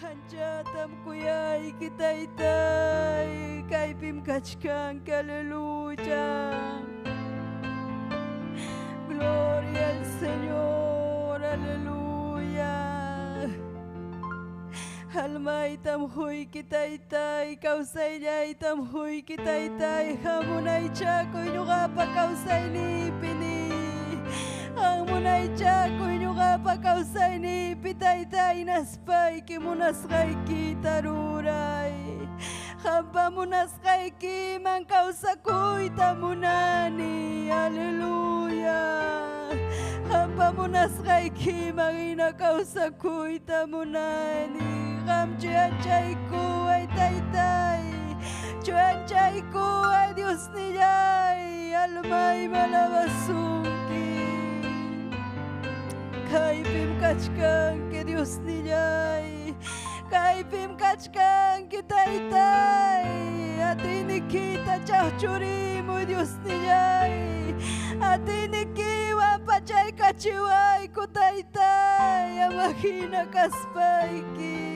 Anchatam kuyayki taytay, kaypim kachkanki, aleluya. Gloria al Señor, aleluya. Almaytam huyki taytay, kawsayllaytam huyki taytay, hamunaychakuy ñuqapa kawsayniypi niy. Hamunaychakuy ñuqapa kawsayniypi taytay, naspayki munasqaykita ruray. Qampa munasqaykiman kawsakuyta munani, aleluya. Qampa munasqaykiman hina kawsakuyta munani. Qam chuyanchaykuway taytay, chuyanchaykuway Diosnillay, almaymi alabasunki. Kaypim kachkanki Diosnillay, kaypim kachkanki taytay, atiynikita chaqchurimuy Diosnillay, atiynikiwan pachaykachiwayku taytay, ama hina kaspayki.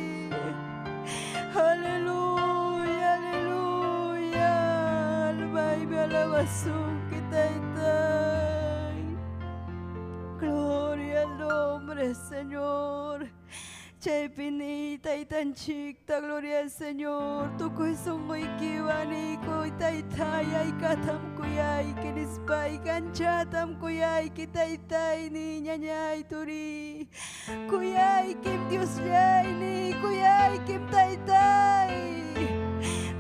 Aleluya, aleluya, almaymi alabasunki taytay. Gloria al nombre, Señor. Chaypi niy taytanchikta, gloria al Señor. Tukuy sunquykiwan niykuy taytay, aykatam kuyayki nispayki, anchatam kuyayki taytay, niy ñañay turiy. Kuyaykim Diosllay niy, kuyaykim taytay.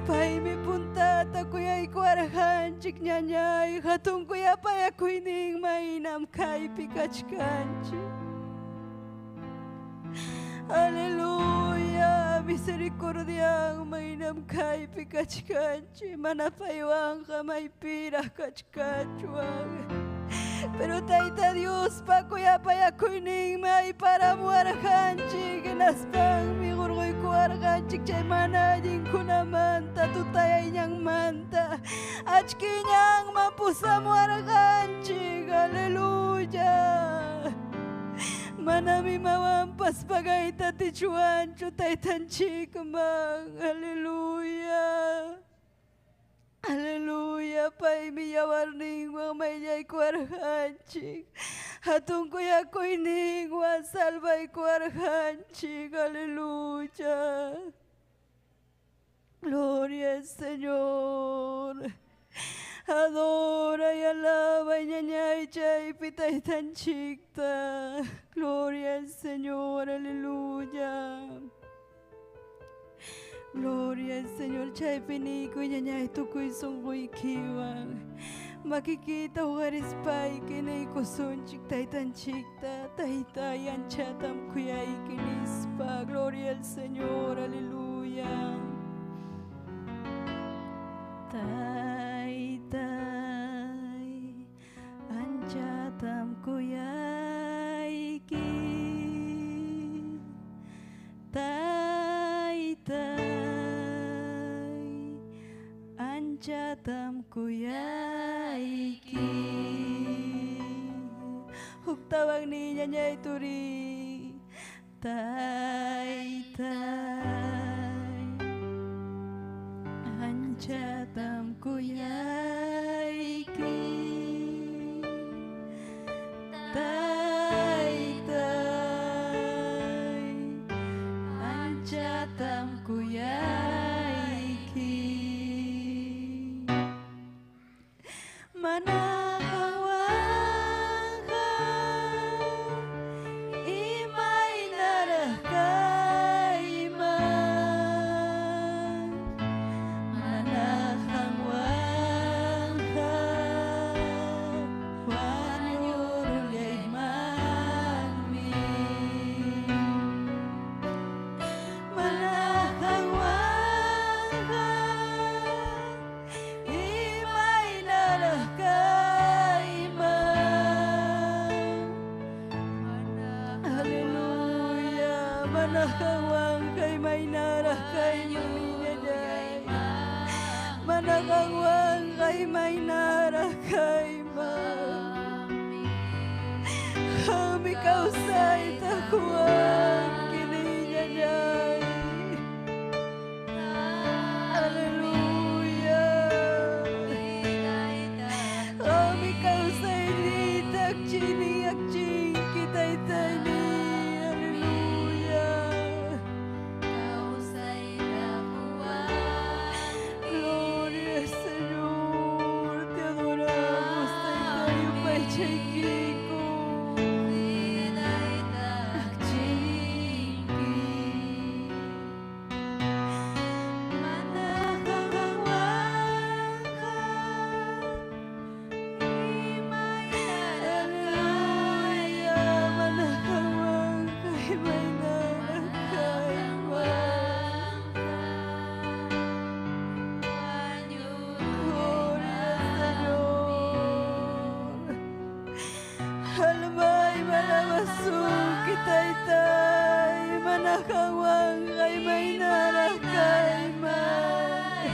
Paymi puntata kuyaykuwarqanchik ñañay, hatun kuyapayakuynin maynam kaypi kachkanchik. Aleluya, misericordian maynam kaypi kachkanchik, mana paywanqa maypiraq kachkachwan. Pero Tayta Diospa kuyapayakuyninmi ayparamuwarqanchik, hinaspanmi hurquykuwarqanchik chay mana allinkunamanta, tutayayñanmanta, achkiñanman pusamuwarqanchik, aleluya. Manam imawanpas pagayta atichwanchu taytanchikman, aleluya. Aleluya, paymi yawarninwan mayllaykuwarqanchik, hatun kuyakuyninwan salvaykuwarqanchik, aleluya. Gloria al Señor. Adora y alaba ñañay chaypi taytanchikta. Gloria al Señor, aleluya. Gloria al Señor, chaypi niykuy ñañay tukuy sunquykiwan. Makikita huqarispayki niykusunchik taytanchikta, taytay anchatam kuyayki nispa. Gloria al Señor, aleluya. Taytay, anchatam kuyayki. Taytay, anchatam kuyayki. Huktawan niy ñañay turiy. Taytay, anchatam kuyayki. Taytay, anchatam kuyayki. Mana qanwanqa imaynaraq kayman, mana qanwanqa wañurullaymanmi. Mana qanwanqa imaynaraq kayman. Aleluya, mana qanwanqa imaynaraq kayman ñañay. Mana qanwanqa imaynaraq kayman. Qammi kawsayta quwanki ñañay. qanwanqa imaynaraq kayman.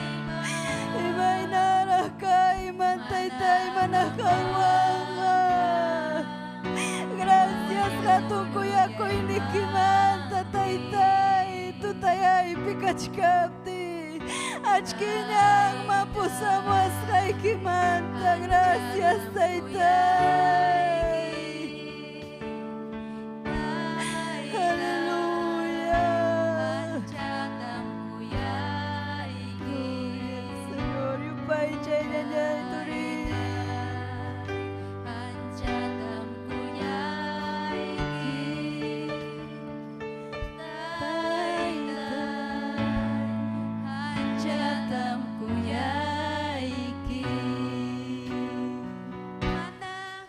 Imaynaraq kayman taytay mana qanwanqa. Gracias hatun kuyakuynikimanta taytay tutayaypi kachkaptiy. Achkiñanman pusamuwasqaykimanta gracias taytay. Aleluya. Gloria al Señor, yupaychay ñañay turiy.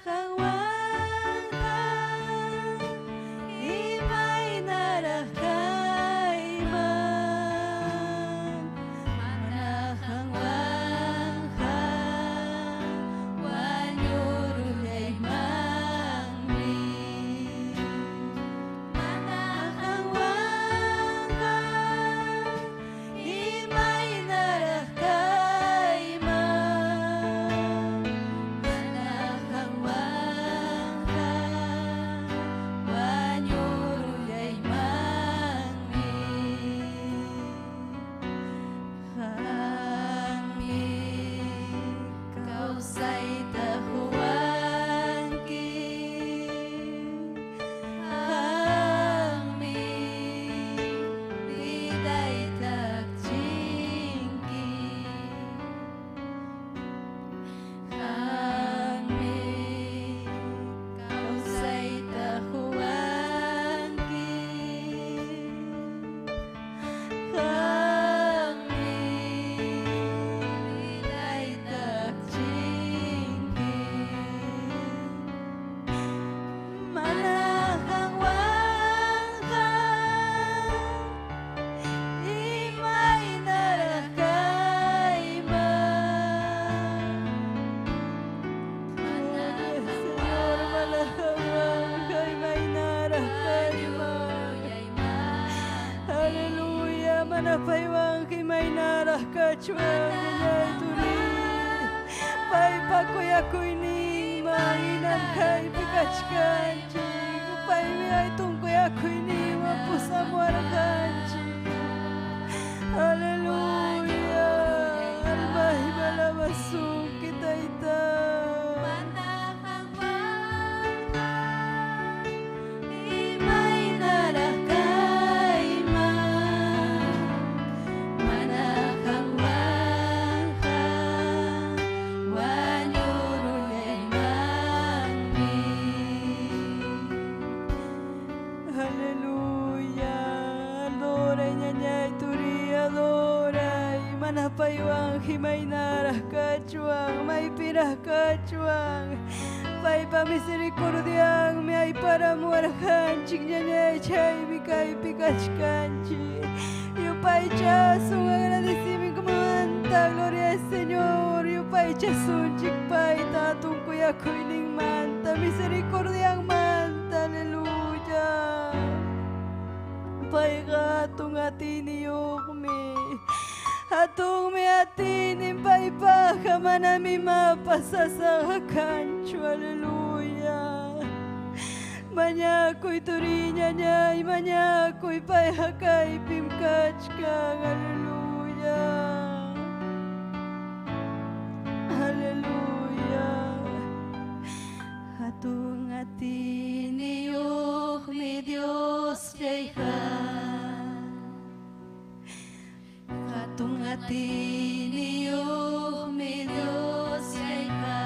Qanwanqa imaynaraq kayman. Mana qanwanqa wañurullaymanmi. Mana qanwanqa imaynaraq kayman. Mana qanwanqa wañurullaymanmi. Qanmi kawsayta quwanki. Qanmi vidayta chinki. Qanmi kawsayta quwanki. Qanmi vidayta chinki. Mana qanwanqa imaynaraq kayman. Gloria al Señor, mana qanwanqa imaynaraq kayman. Aleluya, mana paywanqa imaynaraq kachwan ñañay turiy. Paypa kuyakuyninman hinam kaypi kachkanchik. Paymi hatun kuyakuyninwan pusamuwarqanchik. Aleluya, almaymi alabasunki tayta. Imaynaraq kayman. Mana qanwanqa wañurullaymanmi. Aleluya, adoray ñañay turiy, adoray. Mana paywan imaynaraq kachwan, maypiraq kachwan. Paypa misericordianmi ayparamuwarqanchik ñañay, chaymi kaypi kachkanchik. Yupaychasun agradecimientomanta, gloria al Señor. Yupaychasunchik payta hatun kuyakuyninmanta, misericordianmanta, aleluya. Payqa hatun atiyniyuqmi. Hatunmi atiynin paypaqqa manam imapas sasaqa kanchu, aleluya. Mañakuy turiy ñañay, mañakuy payqa kaypim kachkan, aleluya. Aleluya. Hatun atiyniyuqmi Diosllayqa. Hatun atiyniyuqmi Diosllayqa.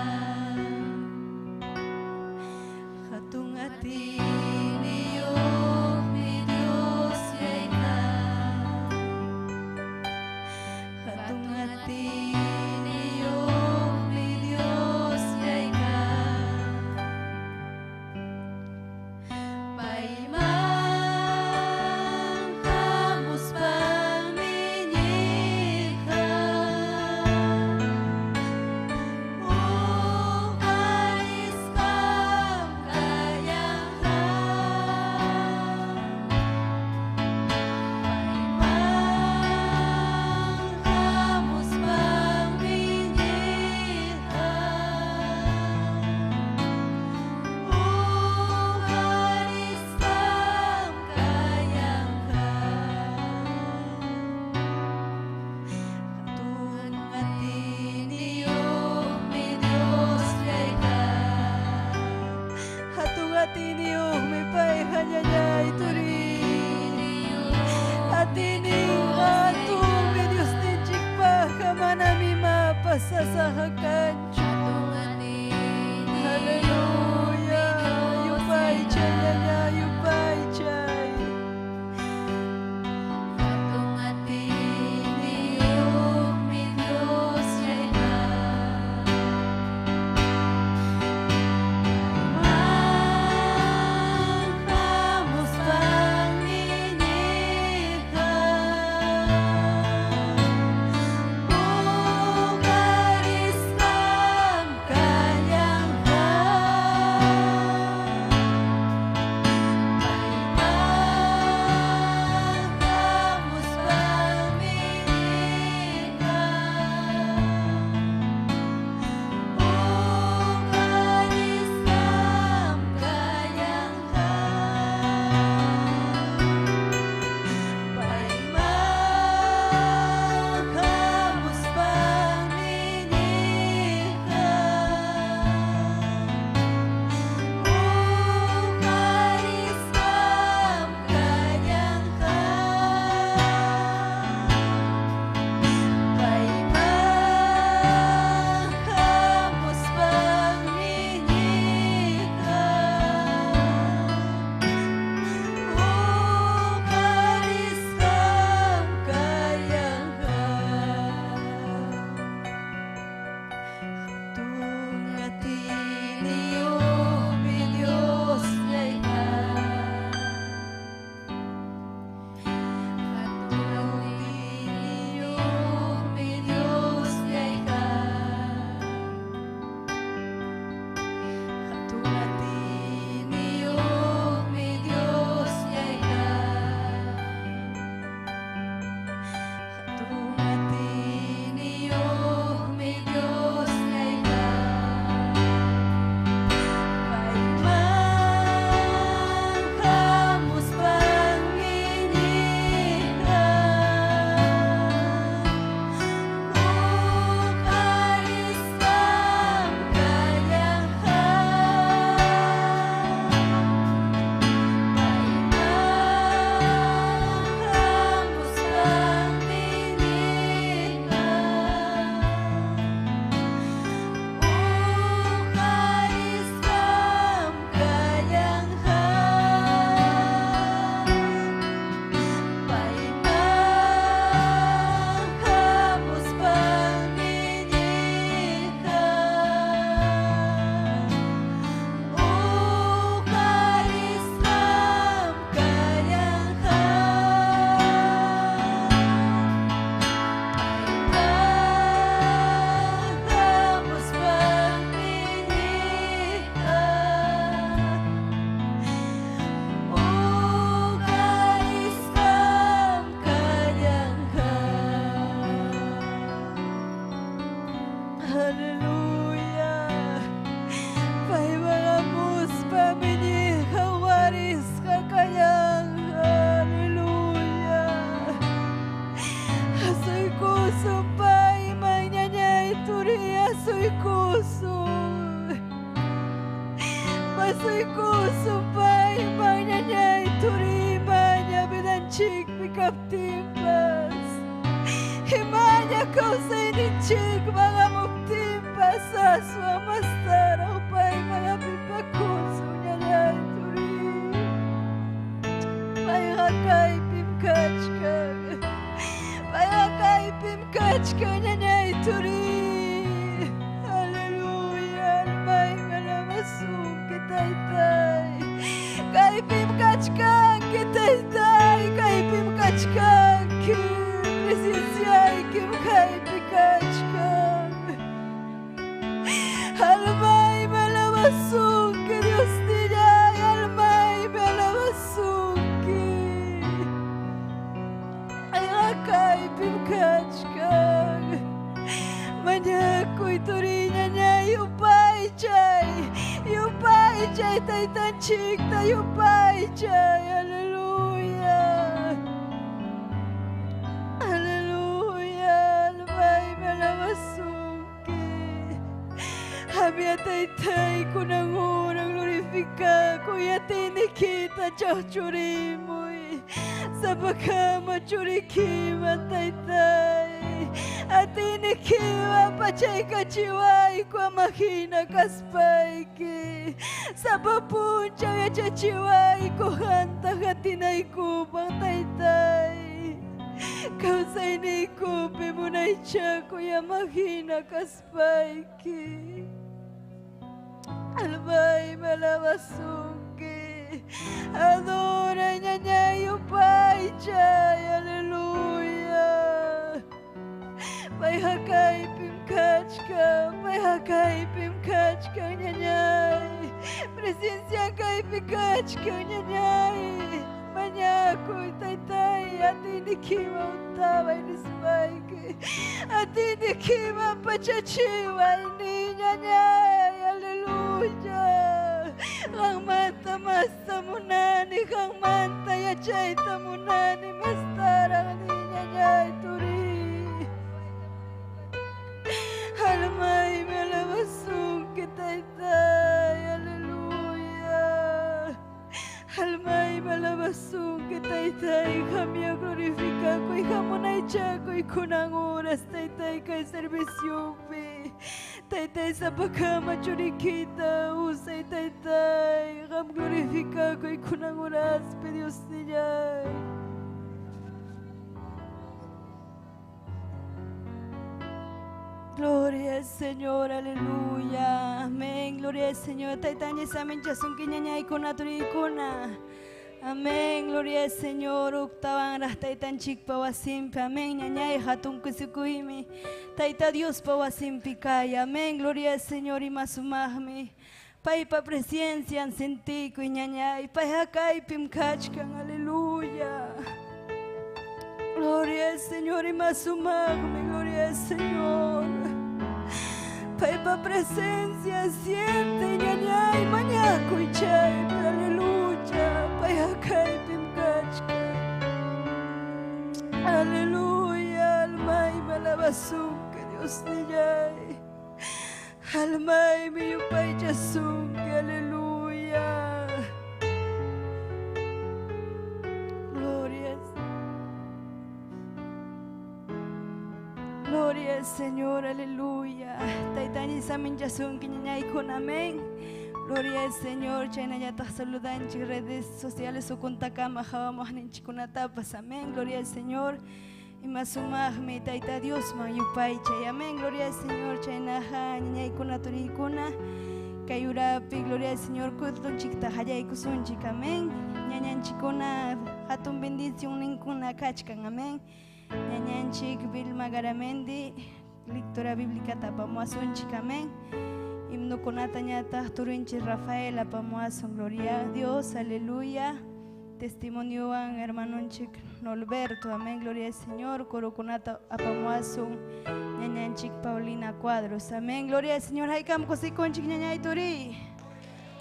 Hatun atiyniyuqmi Diosllayqa. Hatun atiyniyuqmi Diosllayqa. Payman hamuspanmi ñirqa. hamuptinpas. Imaña kawsayninchikman hamuptinpas aswan mastaraq payman hapipakusun ñañay turiy. Payqa kaypim kachkan. Payqa kaypim kachkan ñañay turiy. Aleluya, almaymi alabasunki taytay. Kaypim kachkanki taytay, kaypim kachkanki. Presenciaykim kaypi kachkan. Almaymi alabasunki Diosnillay, almaymi alabasunki. Payqa kaypim kachkan. Mañakuy turiy ñañay yupaychay, yupaychay taytanchikta yupaychay, aleluya. Aleluya, almaymi alabasunki. Hamya taytay kunan hora glorificakuy atiyniykita chaqchurimuy. Sapakama churikiman taytay. Atiynikiwan pachaykachiwayku ama hina kaspayki. Sapa punchaw yachachiwayku qanta qatinaykupaq taytay. Kawsayniykupi munaychakuy ama hina kaspayki. Almaymi alabasunki. Adora ñañay yupaychay, aleluya. Payqa kaypim kachkan, payqa kaypim kachkan ñañay. Presencia kaypi kachkan ñañay. Mañakuy taytay, atiynikiman untabay nispayki. Atiynikiman pachachiway ni ñañay, aleluya. Qanmanta masta munani, qanmanta yachayta munani, mastaraq ni ñañay turiy. Almaymi alabasunki taytay, aleluya. Almaymi alabasunki taytay, qamya glorificakuy, hamunaychakuy kunan horas taytay kay serviciopi. Taytay sapakama churikita usay taytay, qam glorificakuy kunan horaspi Diosnillay. Gloria al Señor, aleluya. Amén, gloria al Señor. Taytaña samin chasunki ñañaykuna turiykuna. Amén, gloria al Señor. Uktawan raq taytanchikpa wasinpi. Amén, ñañay hatun kusikuymi. Tayta Diospa wasinpi kay. Amén, gloria al Señor ima sumaqmi. Paypa presencian sentikuy ñañay. Payqa kaypim kachkan, aleluya. Gloria al Señor ima sumaqmi, gloria al Señor. Paypa presencia siente ñañay mañakuy chaypi, aleluya. Payqa kaypim kachkan. Aleluya, almaymi alabasunki Diosnillay. Almaymi yupaychasunki, aleluya. Gloria. Gloria al Señor, aleluya. Taytañi saminchasunki ñañaykuna, amén. Gloria al Señor, chaynallataq saludanchik redes sociales ukuntakama hawamuqninchikkunatapas, amén. Gloria al Señor. Ima sumaqmi Tayta Diosman yupaychay, amén. Gloria al Señor, chaynaqa ñañaykuna turiykuna. Kay urapi, gloria al Señor, kutlunchikta hallaykusunchik, amén. Ñañanchikuna hatun bendición ninkuna kachkan, amén. Ñañanchik Vilma Garamendi, lectura bíblica tapamuasunchik, amén. Himnokunata ñataq turinchik Rafael apamuasun, gloria a Dios, aleluya. Testimoniowan hermanonchik Norberto, amén, gloria al Señor. Corokunata apamuasun ñañanchik Paulina Cuadros, amén, gloria al Señor. Haykam kusikunchik ñañay turi.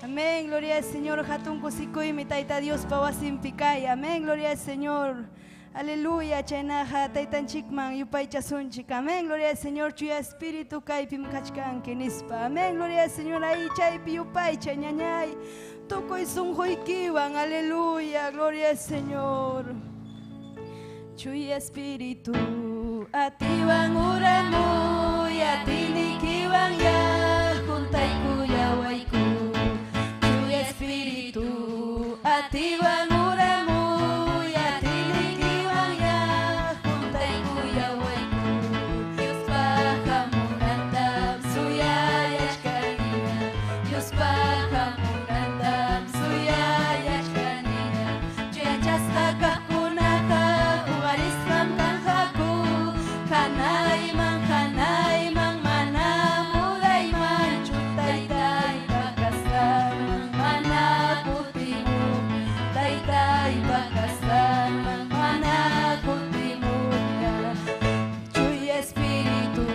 Amén, gloria al Señor. Hatun kusikuymi Tayta Diospa wasinpi kay, amén, gloria al Señor. Aleluya, chaynaqa taytanchikman yupaychasunchik, amén, gloria al Señor. Chuya espíritu kaypim kachkanki nispa, amén, gloria al Señor. Ahí chaypi yupaychay ñañay, tukuy sunquykiwan, aleluya, gloria al Señor. Chuya Espíritu, atiwan uramuy, atinikiwan ya juntaykullawayku. Chuya Espíritu, atiwan uramuy, atinikiwan ya juntaykullawayku. Diospa hamunantam suyayachkanina, Diospa hamunantam suyayachkanina. Chuyachasqa kaqkunaqa huqarisqam kanqaku, hanayman, hanayman, mana mudaymanchu, Taytaypa kasqanman mana kutimuq, Taytaypa kasqanman mana kutimuqña. Chuya Espíritu,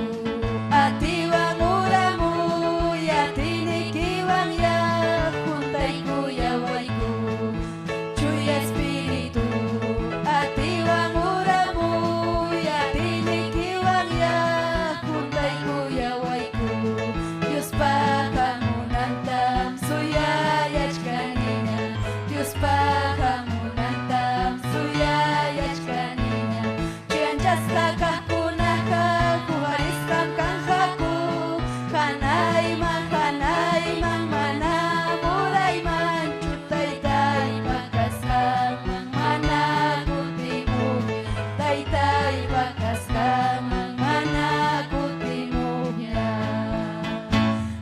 atiwan uramuy, atinikiwan ya juntaykullawayku. Chuya Espíritu, atiwan uramuy, atinikiwan ya juntaykullawayku. Diospa hamunantam suyayachkanina, Diospa hamunantam suyayachkanina. Chuyanchasqa kaqkunaqa huqarisqam kanqaku, hanayman, hanayman, mana mudaymanchu, Taytaypa kasqanman mana kutimuq, Taytaypa kasqanman mana kutimuqña.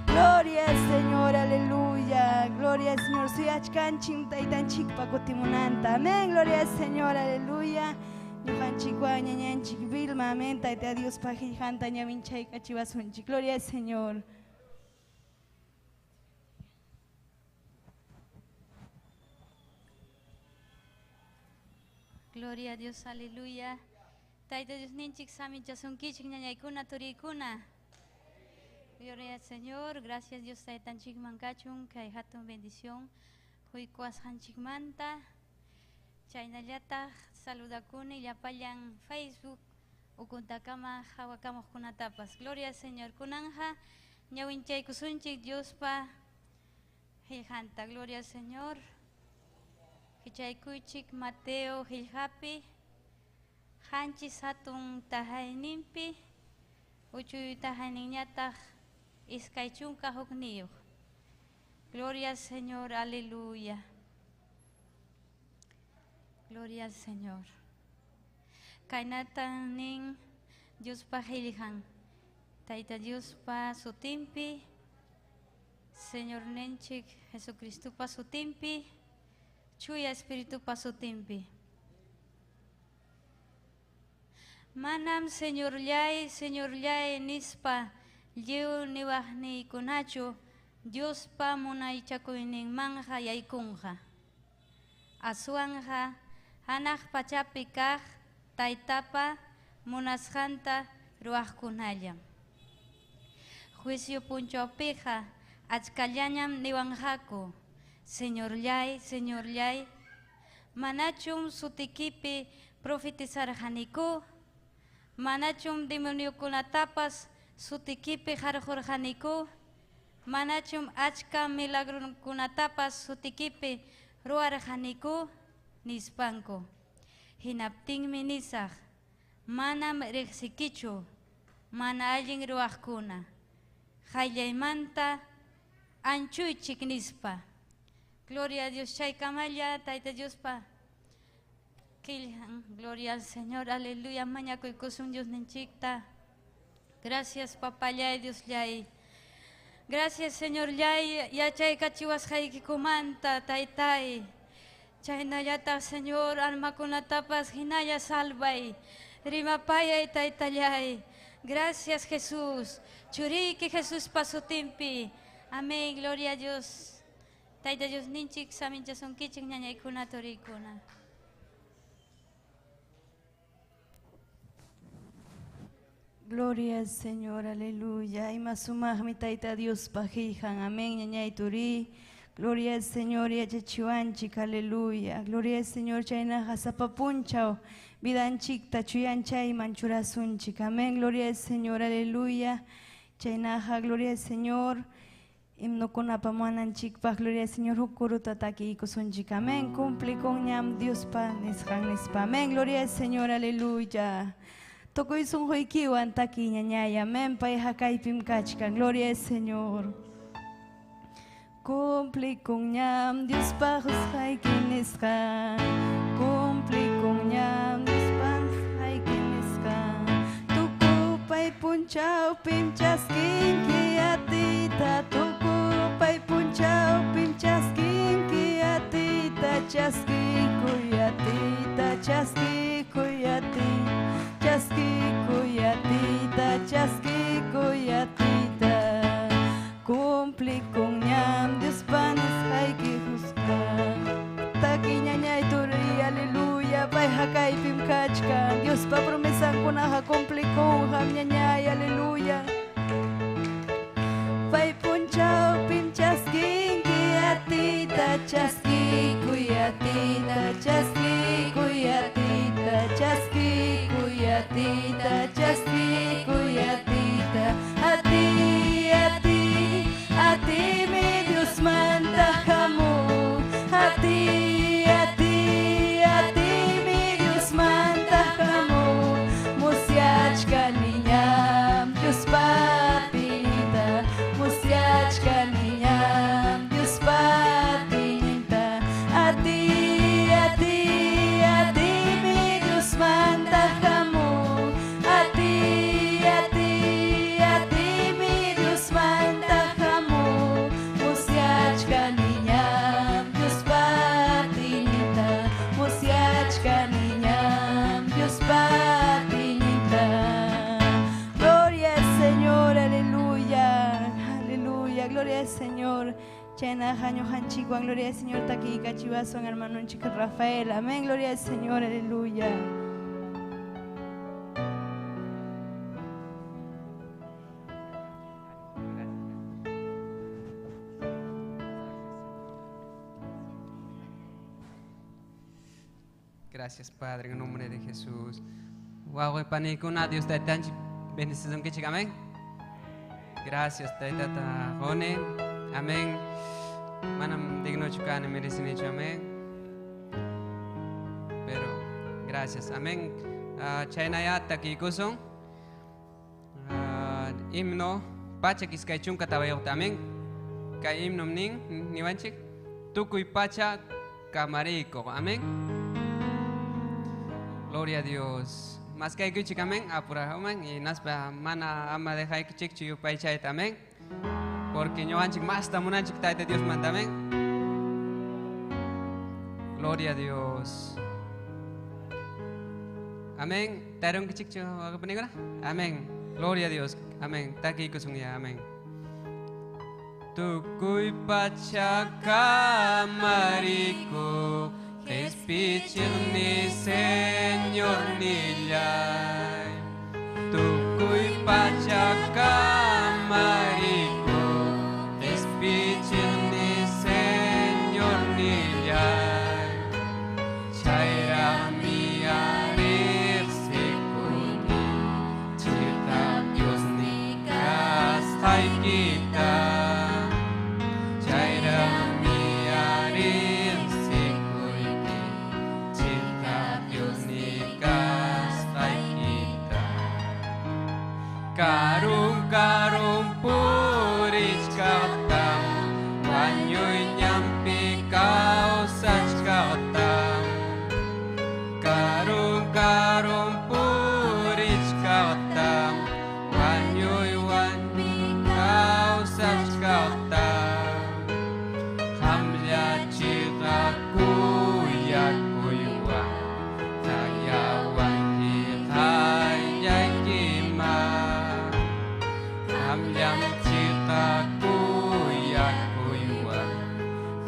Gloria al Señor, aleluya. Gloria al Señor. Suyachkanchik taytanchikpa kutimunanta. Amén. Gloria al Señor, aleluya. Ñuqanchikwan ñañanchik Vilma, amén. Tayta Diospa qillqanta ñawinchaykachiwasunchik. Gloria al Señor. Gloria a Dios, aleluya. Tayta Dios ninchik saminchasunkichik ñañaykuna turiykuna. Gloria al Señor, gracias Dios taytanchikman kachun kay hatun bendición quykuwasqanchikmanta. Chaynallataq saludakuni llapallan Facebook ukuntakama hawakamuqkunatapas. Gloria al Señor. Kunanja ñawinchaykusunchik Diospa qillqanta. Gloria al Señor. Kichaykuychik Mateo qillqapi qanchis hatun tahayninpi uchuy tahayninñataq 21. Gloria al Señor, aleluya. Gloria al Señor. Kaynatan nin Diospa qillqan. Tayta Diospa sutinpi, Señor ninchik Jesucristopa sutinpi, Chuya Espiritupa sutinpi. Manam Señorllay, Señorllay nispa lliw niwaqniykunachu Diospa munaychakuyninmanja yaykunqa. Aswanja hanaq pachapi kaq taytapa munasqanta ruwaqkunallam. Juicio punchawpiqa achkallañam niwanqaku, Señorllay, Señorllay, manachum sutikipi profetizarqaniku, manachum demoniokunatapas sutikipi qarqurqaniku, manachum achka milagrukunatapas sutikipi ruwarqaniku, nispanku. Hinaptinmi nisaq, manam riqsikichu, mana allin ruwaqkuna, qayllaymanta anchuychik nispa. Gloria a Dios, chaykamalla Tayta Diospa qillqan. Gloria al Señor, aleluya, mañakuykusun Dios ninchikta. Gracias papallay, Diosllay. Gracias Señorllay, yachaykachiwasqaykikumanta, taytay. Chaynallataq Señor, almakunatapas hinalla salvay. Rimapayay, taytallay. Gracias Jesús. Churiyki Jesuspa sutinpi. Amén, gloria a Dios. Tayta Dios ninchik saminchasunkichik ñañaykuna turiykuna. Gloria al Señor, aleluya. Ima sumaqmi Tayta Diospa qillqan. Amén, ñañay turi. Gloria al Señor, yachachiwanchik, aleluya. Gloria al Señor, chaynaqa sapa punchaw vidanchikta chuyanchayman churasunchik. Amén, gloria al Señor, aleluya. Chaynaqa, gloria al Señor. Himnokunapa muwananchikpaq, gloria al Señor, huk kuruta takiykusunchik, amén. Cumplikunñam Diospa nisqan nispa, amén. Gloria al Señor, aleluya. Tukuy sunquykiwan takiy ñañay, amén. Payqa kaypim kachkan, gloria al Señor. Cumplikunñam Diospa qusqayki nisqan, cumplikunñam Diospa nisqayki nisqan. Tukupay punchawpim chaskinki atiyta, tukupay punchawpim chaskinki atiyta, chaskikuy atiyta, chaskikuy atiyta, chaskikuy atiyta, chaskikuy atiyta. Cumplikunñam Diospa nisqayki qusqan. Takiy ñañay turiy, aleluya, payqa kaypim kachkan. Diospa promesankunaqa cumplikunqam ñañay, aleluya. Pay punchawpim chaskinki atiyta, chaskikuy atiyta, chaskikuy atiyta, chaskikuy atiyta, chaskikuy atiyta. Atiy, atiy, atiymi Diosmanta hamun. Atiy, atiy, atiymi Diosmanta hamun. Musyachkaniñam Diospa atiyninta, musyachkaniñam Diospa atiyninta. Atiy, atiy, atiymi Diosmanta hamun. Atiy, atiy, atiymi Diosmanta hamun. Musyachkaniñam Diospa atiyninta, musyachkaniñam Diospa atiyninta. Gloria al Señor, aleluya, aleluya, gloria al Señor. Chaynaqa ñuqanchikwan, gloria al Señor, takiykachiwasun hermanonchik Rafael, amén, gloria al Señor, aleluya. Gracias, Padre, en nombre de Jesús. Wawqi panikuna, Dios taytanchik bendecisunkichik, amén. Gracias, taytata quni, amén. Manam dignochu kani merecinichu, amén. Pero gracias, amén. Chaynaya takiykusun. Himno 124, amén. Kay himno nin niwanchik tukuy pacha kamariykuq, amén. Gloria a Dios. Más que hay amén, apura, amén. Y naspa mana ama deja chik chiyupaychayta, amén. Porque ñuqanchik más tamunanchik Tayta Dios manda, amén. Gloria a Dios. Amén. Tarunkichikchu waqapanikuna? Amén. Gloria a Dios. Amén. Takiykusunya, amén. Tukuy pacha kamariykuq, Qhispichiqni Señor nillay. Tukuy pacha kamariykuq, Qhispichiqni Señor nillay. Chayraqmi riqsikuni chiqap Diosni kasqaykita. Chayraqmi riqsikuyki chiqap Diosni kasqaykita. Karun karun purichkaqtam, wañuy ñanpi kawsachkaqtam. Karun karun purichkaqtam, wañuy wañuy kawsachkaqtam. Qamlla chiqap kuyakuywan qayawanki qayllaykiman. Qamllam chiqap kuyakuywan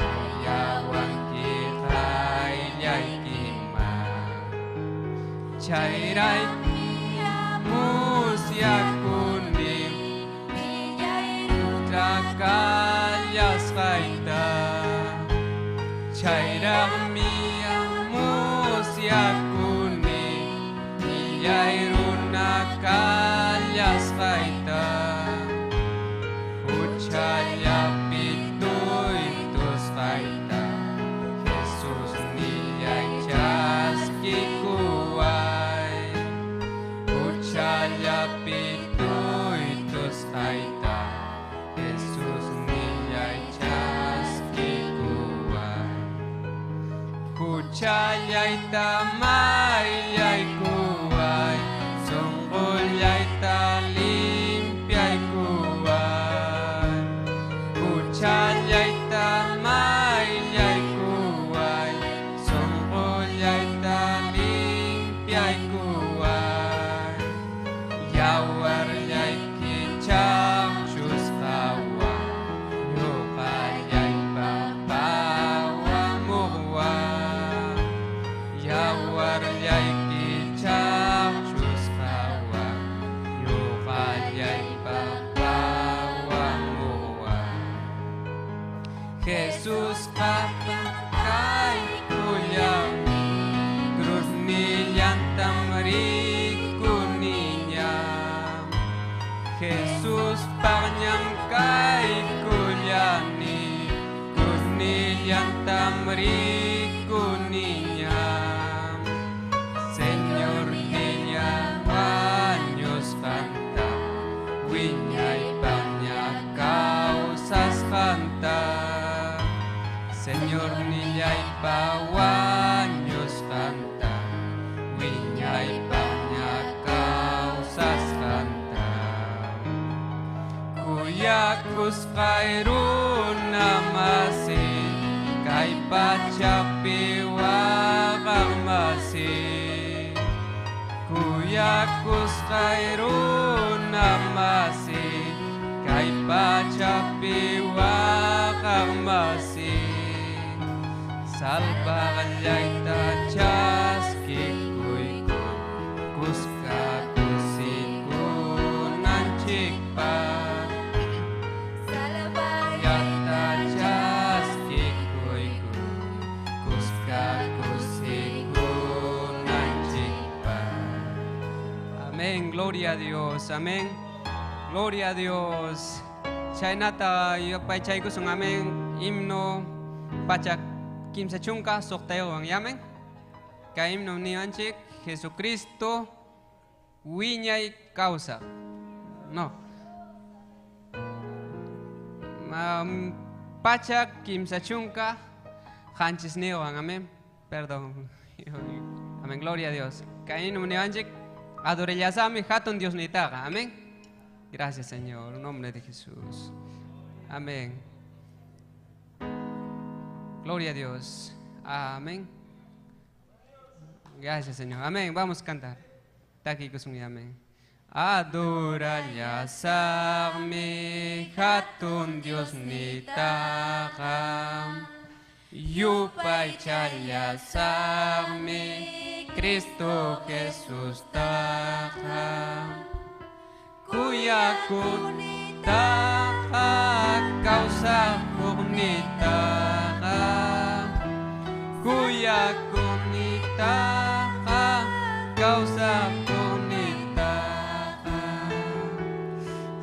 qayawanki qayllaykiman. Chayrayku musyakuni kallasqayta. Chayraqmi musyakuni millay runa kallasqayta. Huchallapi Huchallapi tuytusqayta Jesus nillay chaskikuway. Huchallayta mayllaykuway, sunqullayta limpiaykuway. Huchallayta mayllaykuway, sunqullayta limpiaykuway. Yawarllayki chaqchusqawan, ñuqallaypa pawamuqwan. Yawarllayki chaqchusqawan, ñuqallaypa pawamuqwan. Jesusqa kaykullami, cruznillantam rikuniñam. Jesus paqñam kaykullani, cruznillantam rikuniñam. Señor nilla wañusqanta, wiñaypaqña kawsasqanta. Señor nillaypa wañusqanta, wiñaypaqña kawsasqanta. Kuyakusqay runa masi, kay pachapi waqaq masi. Kuyakusqay runa masi, kay pachapi waqaq masi. Salvaqllayta chaskikuyku, kuska kusikunanchikpaq. Llaqta chaskikuyku, kuska kusikunanchikpaq. Amén, gloria a Dios, amén. Gloria a Dios. Chaynata yupaychaykusun, amén. Himno pachak kimsa chunka suqtayuqwan, amén. Kay himno niwanchik Jesucristo wiñay kawsaq. No. Pachak kimsa chunka qanchisniyuqwan, amén. Perdón. Amén, gloria a Dios. Kay himno niwanchik adorellasami hatun Dios nitaqa, amén. Gracias, Señor, en nombre de Jesús. Amén. Gloria a Dios. Amén. Gracias, Señor. Amén. Vamos a cantar. Taki kusumi, amén. Adorallasaqmi hatun Dios nitaqa. Yupaychallasaqmi Cristo Jesús taqa. Kuyakunitaqa kawsakuqnitaqa. Kuyakunitaqa kawsakuqnitaqa.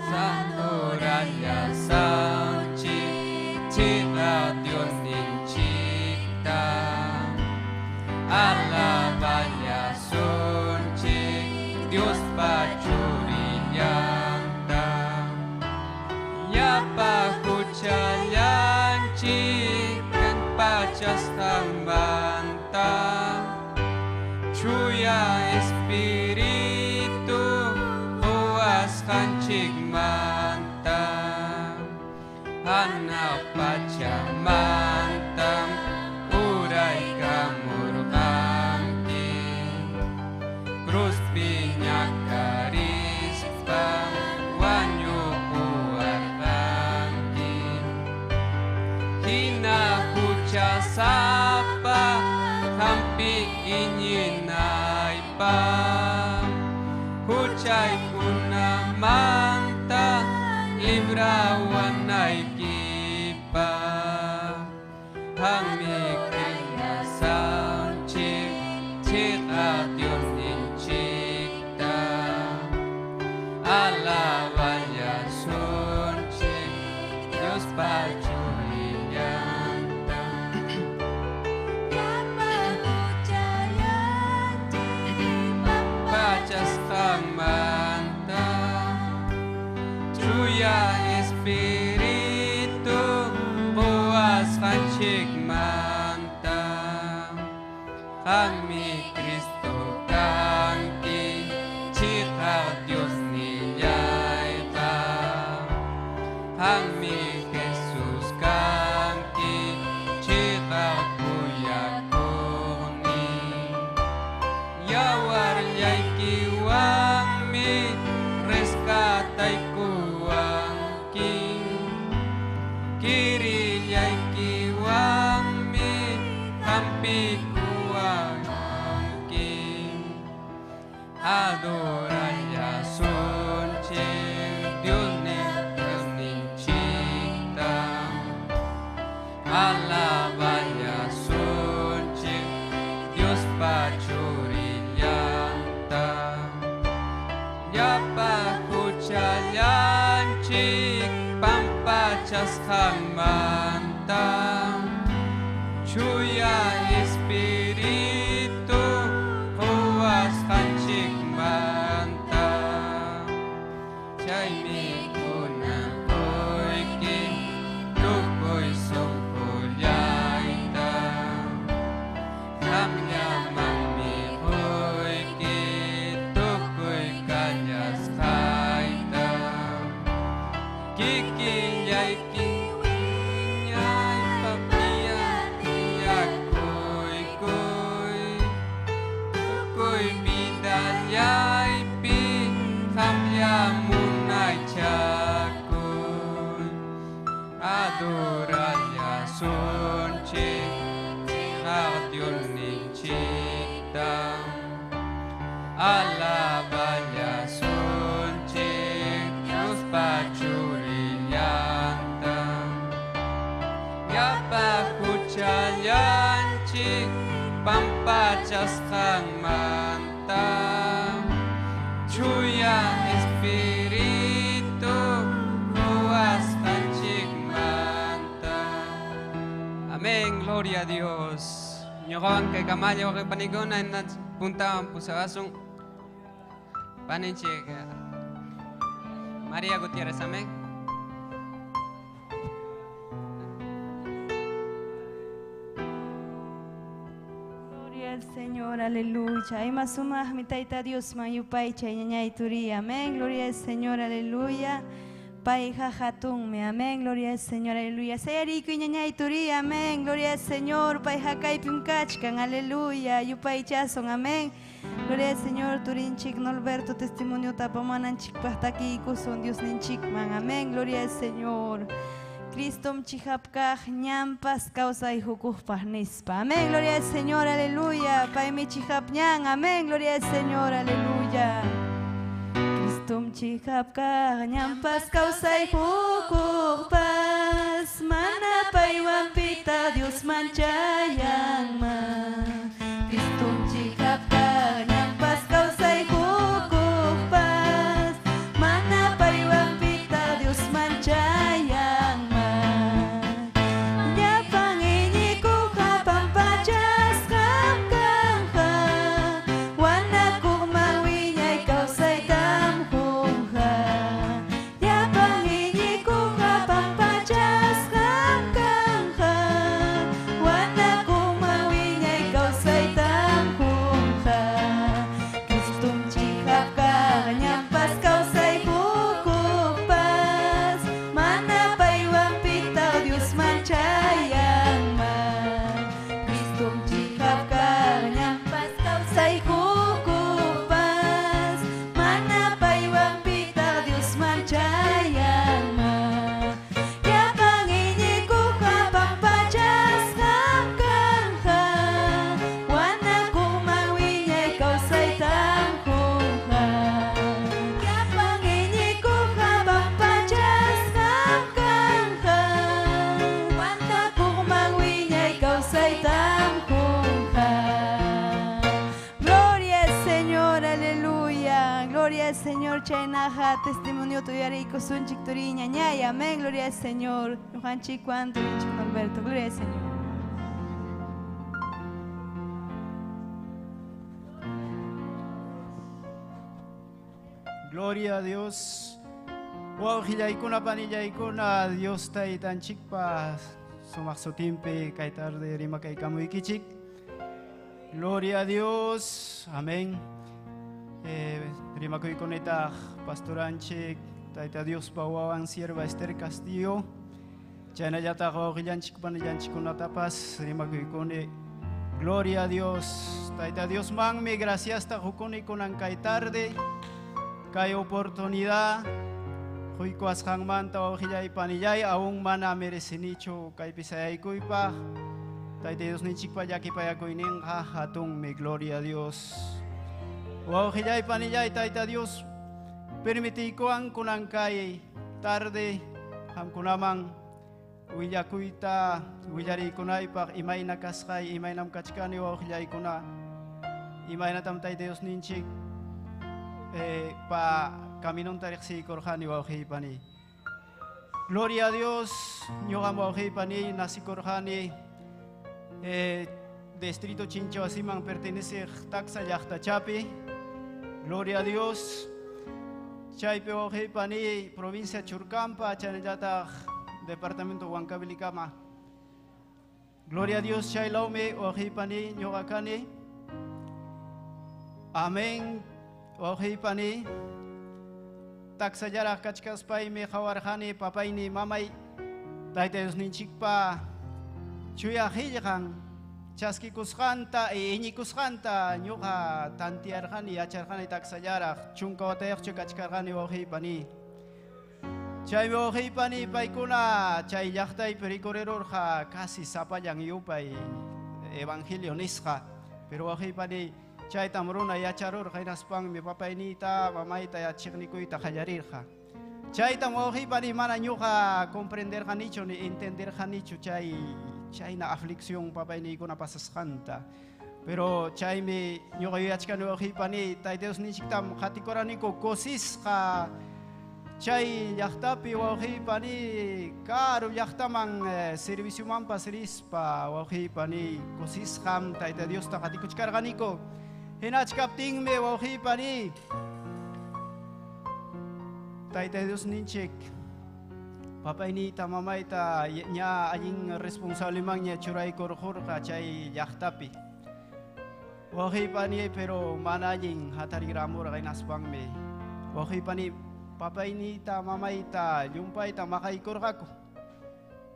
Adorallasaqchik chiqa Dios ninchikta. Alaballasunchik Dios pachurillanta. Llapa huchallanchik pachasqanmanta. Chuya Espíritu quwasqanchikmanta. Hanaq pachamantam uraykamurqanki. Cruzpi ñakarispam wañupuwarqanki. Hina huchasapa hampi iñinaypaq. Huchaykunamanta librawanaykipaq. Qammi kriyasanchik chiqa Dios ninchikta. Alaballasunchik Dios pachurillanta. Pachasqanmanta. Chiqaq Diosnillayqa Qammi Jesus kanki chiqaq kuyakuqniy Yawarllaykiwanmi rescataykuwanki Kirillaykiwanmi hampiykuwanki Adorallasunchik Diosninchikta Alaballasunchik Diospa churillanta Llapa huchallanchik pampachasqanmanta Chuya Espíritu quwasqanchikmanta Chaymi kunan quyki tukuy sunqullayta Qamllamanmi quyki tukuy kallasqayta Kikillayki wiñaypaq tiyakuykuy Tukuy vidallaypi qamlla munaychakuy Adorallasunchik chiqaq Diosninchikta Alaballasunchik Diospa churillanta Llapa huchallanchik pampachasqanmanta Chuya Espíritu quwasqanchikmanta Amén, gloria a Dios. Ñuqawan kay kamalla wawqipanikuna puntawan pusawasun paninchik María Gutiérrez, amén. Gloria al Señor, aleluya. Ima sumaqmi Tayta Diosman yupaychay ñañay turi, amén. Gloria al Señor, aleluya. Payqa hatunmi, amén. Gloria al Señor, aleluya. Sayarikuy ñañay turi, amén. Gloria al Señor, payqa kaypim kachkan, aleluya. Yupaychasun, amén. Gloria al Señor, turinchik Norberto testimonio tapamananchikpaq takiykusun Diosninchikman, amén. Gloria al Señor. Cristom chiqap kaq ñanpas kawsay hukuqpaq nispa. Amén, gloria al Señor, aleluya. Paymi chiqap ñan, amén, gloria al Señor, aleluya. Cristom chiqap kaq ñanpas kawsay hukuqpas, mana paywan pita Diosman chayanman. Cristom chiqap kaq ñanpas kawsay hukuqpas, mana paywan pita Diosman chayanman. Llapan iñikuqqa pampachasqam kanqa, wanakuqman wiñay kawsaytam qunqa. Llapan iñikuqqa pampachasqam kanqa, wanakuqman wiñay kawsaytam qunqa. Cristom chiqap kaq ñanpas kawsay hukuqpas, mana paywan pita Diosman chayanman. Cristom chiqap kaq ñanpas kawsay hukuqpas, mana paywan pita Diosman chayanman. Llapan iñikuqqa pampachasqam kanqa, wanakuqman wiñay kawsaytam qunqa. Llapan iñikuqqa pampachasqam kanqa, wanakuqman wiñay kawsaytam qunqa. Gloria al Señor, aleluya. Gloria al Señor, chaynaqa testimonio tuyariykusunchik turi ñañay, amén. Gloria al Señor. Ñuqanchikwan turinchik Norberto, gloria al Señor. Gloria a Dios. Wawqillaykuna panillaykuna Dios taytanchikpa sumaq sutinpi kay tarde rimakaykamuykichik. Gloria a Dios. Amén. Rimakuykunitaq pastoranchik Tayta Diospa wawan sierva Esther Castillo. Chaynallataq wawqillanchik panillanchikkunatapas rimakuykuni. Gloria a Dios. Tayta Dios manmi graciasta qukuni kunan kay tarde. Kay oportunidad quykuwasqanmanta wawqillay panillay aún mana merecinichu kaypi sayaykuypaq. Tayta Diosninchikpa llakipayakuyninqa hatunmi, gloria a Dios. Wawqillay panillay Tayta Dios permitiykuwan kunan kay tarde qamkunaman willakuyta willariykunaypaq imayna kasqay imaynam kachkani wawqillaykuna imaynatam Tayta Diosninchik pa caminonta riqsiykurqani wawqiypani. Gloria a Dios, ñuqam wawqiypani nacikurqani distrito Chinchawasiman pertenece Taxa llaqtachapi. Gloria a Dios. Chaypi wawqiypani provincia Churcampa, chaynallataq departamento Huancavelicama. Gloria a Dios, chaylawmi wawqiypani ñuqa kani. Amén. Wawqiypani taksallaraq kachkaspaymi qawarqani papayni mamay Tayta Diosninchikpa chuya qillqan chaskikusqanta iñikusqanta ñuqa tantiarqani yacharqani taksallaraq chunka watayuqchu kachkarqani wawqiypani. Chaymi wawqiypani paykuna chay llaqtaypi rikurirurqa casi sapallan yupay evangelio nisqa, pero wawqiypani chaytam runa yacharurqa hinaspanmi papayniyta mamayta yachiqnikuyta qallarirqa. Chaytam wawqiypani mana ñuqa comprenderqanichu ni entenderqanichu chay chayna aflicción papayniykuna pasasqanta. Pero chaymi ñuqa yuyachkani wawqiypani Tayta Diosninchiktam qatikuraniku kusisqa chay llaqtapi wawqiypani karu llaqtaman serviciomanpas rispa wawqiypani kusisqam Tayta Diosta qatikuchkarqaniku. Hinachkaptinmi wawqiypani Tayta Diosninchik papayniyta mamayta ña allin responsablemanña churaykurqurqa chay llaqtapi. Wawqiypani pero mana allin hataриramurqa hinaspanmi wawqiypani papayniyta mamayta llumpayta maqaykurqaku.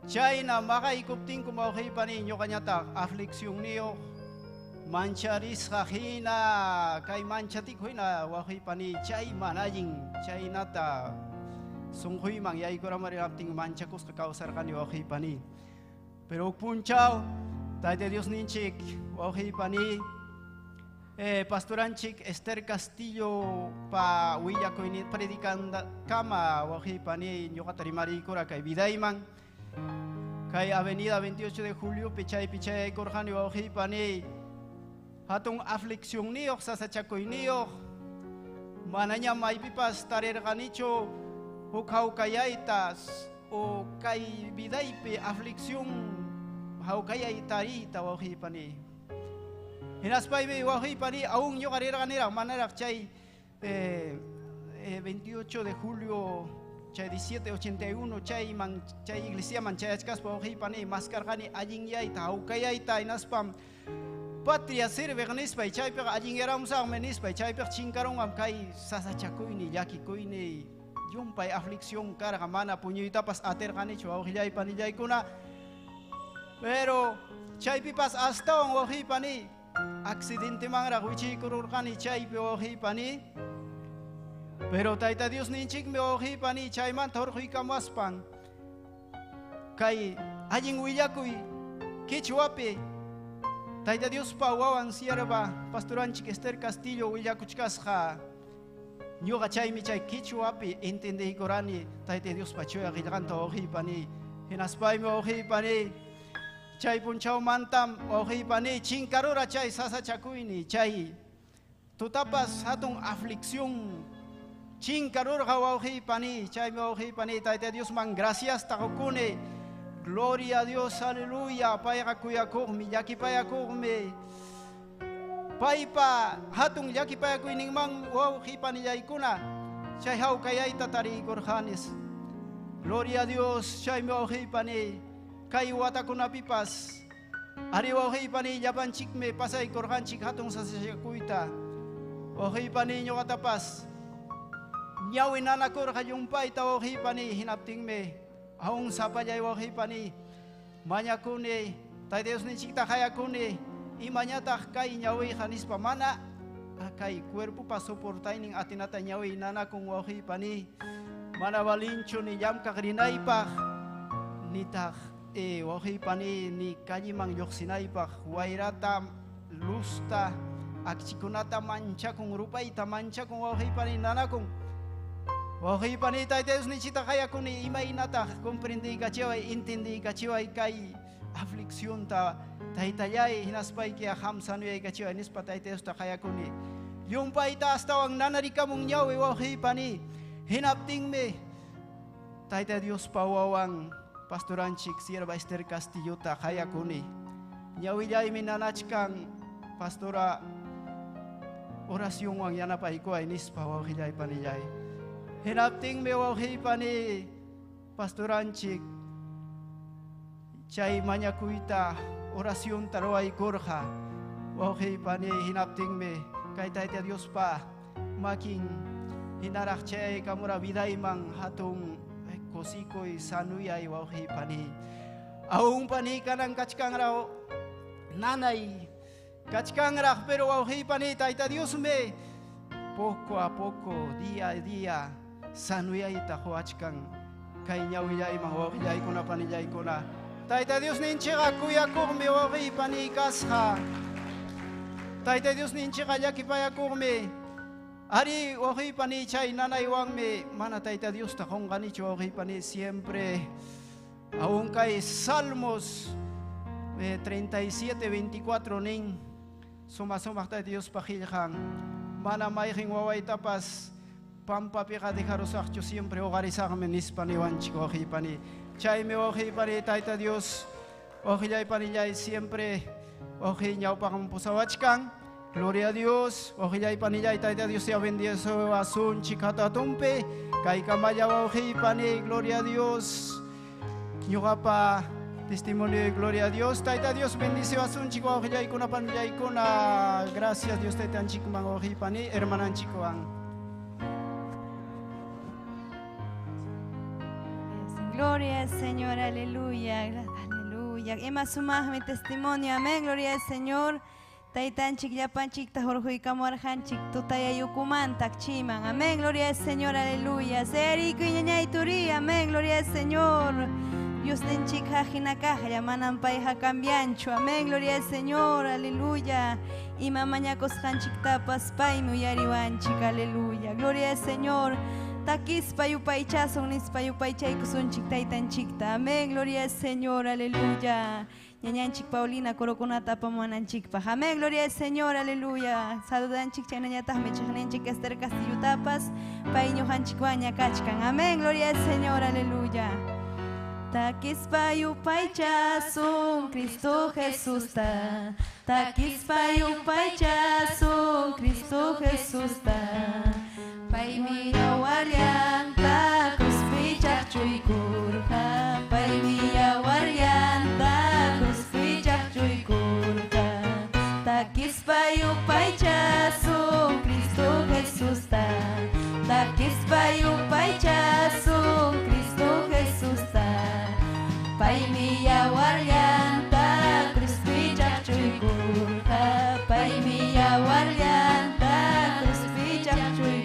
Chayna maqaykuptinku wawqiypani ñuqañataq afliccionniyuq mancharisqa hina kay manchatiku hina wawqiypani chay mana allin chaynata sunquyman yaykuramariptin manchakusqa kawsarqani wawqiypani. Pero punchaw Tayta Diosninchik wawqiypani pastoranchik Esther Castillo pa willakuynin predicanda kama wawqiypani ñuqata rimariykura kay vidayman kay avenida 28 de julio chaypi chayaykurqani wawqiypani hatun afliccionniyuq sasachakuyniyuq manaña maypipas tarirqanichu huk hawkayayta o kay vidaypi aflicción hawkayay tariyta wawqiypani. Hinaspaymi wawqiypani aún ñuqa rirqaniraq manaraq chay 28 de julio chay 1781 chayman chay iglesiaman chayachkaspa wawqiypani maskarqani allinyayta hawkayayta hinaspam patria sirviq nispay chaypiqa allinyaramusaqmi nispay chaypiqa chinkarunqam kay sasachakuyni llakikuyni llumpay aflicción karqa mana puñuytapas atirqanichu wawqillay panillaykuna. Pero chaypipas astawan wawqiypani accidentemanraq wichiykururqani chaypi wawqiypani. Pero Tayta Diosninchikmi wawqiypani chaymanta hurquykamuaspan kay allin willakuy quichwapi Tayta Diospa wawan sierva pastoranchik Esther Castillo willakuchkasqa ñuqa chaymi chay quichwapi entendiykurani Tayta Diospa chuya qillqanta wawqiypani. Hinaspaymi wawqiypani chay punchawmantam wawqiypani chinkarura chay sasachakuyni chay tutapas hatun aflicción chinkarurqa wawqiypani. Chaymi wawqiypani Tayta Diosman graciasta qukuni. Gloria a Dios, aleluya. Payqa kuyakuqmi, llakipayakuqmi. Paypa hatun llakipayakuyninman wawqipanillaykuna chay hawkayayta tariykurqanis. Gloria a Dios, chaymi wawqipani kay watakunapipas ari wawqipani llapanchikmi pasaykurqanchik hatun sasachakuyta. Wawqipani ñuqatapas Ñawi nanakurqa llumpayta wawqiypani hinaptinmi aún sapallay wawqiypani mañakuni Tayta Diosninchikta qayakuni imañataq kay ñawiyqa nispa mana kay cuerpopa soportaynin atinata ñawiy nanakun wawqiypani mana valinchu ni llamkaq rinaypaq nitaq wawqiypani ni calleman lluqsinaypaq wayrata luzta akchikunata manchakun rupayta manchakun wawqiypani nanakun wawqiypani Tayta Diosninchikta qayakuni imaynataq comprendiykachiway entendiykachiway kay afliccionta taytallay hinaspayki qam sanuyaykachiway nispa Tayta Diosta qayakuni llumpayta astawan nanarikamun ñawi wawqiypani hinaptinmi Tayta Diospa wawan pastoranchik sierva Esther Castillota qayakuni ñawillaymi nanachkan pastora oracionwan yanapaykuway nispa wawqillay panillay hinaptinmi wawqiypani pastoranchik chay mañakuyta oracionta ruwaykurqa wawqiypani hinaptinmi kay Tayta Diospa makin hinaraq chayaykamura vidayman hatun kusikuy sanuyay wawqiypani aún pani kanan kachkanraq nanay kachkanraq pero wawqiypani Tayta Diosmi poco a poco día a día sanuyayta quwachkan kay ñawillayman wawqillaykuna panillaykuna Tayta Diosninchikqa kuyakuqmi wawqiypani kasqa Tayta Diosninchikqa llakipayakuqmi ari wawqiypani chay nanaywanmi mana Tayta Diosta qunqanichu wawqiypani siempre aún kay Salmos 37:24 nin suma sumaq Tayta Diospa qillqan mana mayqin wawaytapas pampapiqa dejarusaqchu siempre hogarisaqmi nispa niwanchik wawqiypani chaymi wawqiypani Tayta Dios wawqillaypanillay siempre wawqiy ñawpaqman pusawachkan. Gloria a Dios wawqillaypanillay Tayta Dios sea bendecido asunchik hatatumpi kaykamalla wawqiypani gloria a Dios ñuqapa testimonio de gloria a Dios Tayta Dios bendice asunchik wawqillaykuna panillaykuna gracias Dios taytanchikman wawqiypani hermananchikwan. Gloria al Señor, aleluya, aleluya. Ima sumaqmi testimonio, amén, gloria al Señor. Taytanchik llapanchikta hurquykamuwarqanchik tutayayukumanta akchiman, amén, gloria al Señor, aleluya. Serikuy ñañay turi, amén, gloria al Señor. Diosninchik hajinakaqlla manam payqa cambianchu, amén, gloria al Señor, aleluya. Ima mañakusqanchiktapas paymi uyariwanchik, aleluya. Gloria al Señor. Takispa yupaychasun nispa yupaychaykusunchik taytanchikta, amén, gloria al Señor, aleluya. Ñañanchik Paulina corokunata apamuwananchikpaq, amén, gloria al Señor, aleluya. Saludanchik chaynañataqmi chiqninchik Esther Castillutapas pay ñuqanchikwan ñakachkan, amén, gloria al Señor, aleluya. Takispa yupaychasun Cristo Jesusta, takispa yupaychasun Cristo Jesusta. Paymi yawaryanta cruzpi chaqchuykurqa, paymi yawaryanta cruzpi chaqchuykurqa. Takispa yupaychasun Cristo Jesusta, takispa yupaychasun Cristo Jesusta. Paymi yawaryanta cruzpi chaqchuykurqa, paymi yawaryanta cruzpi chaqchuykurqa.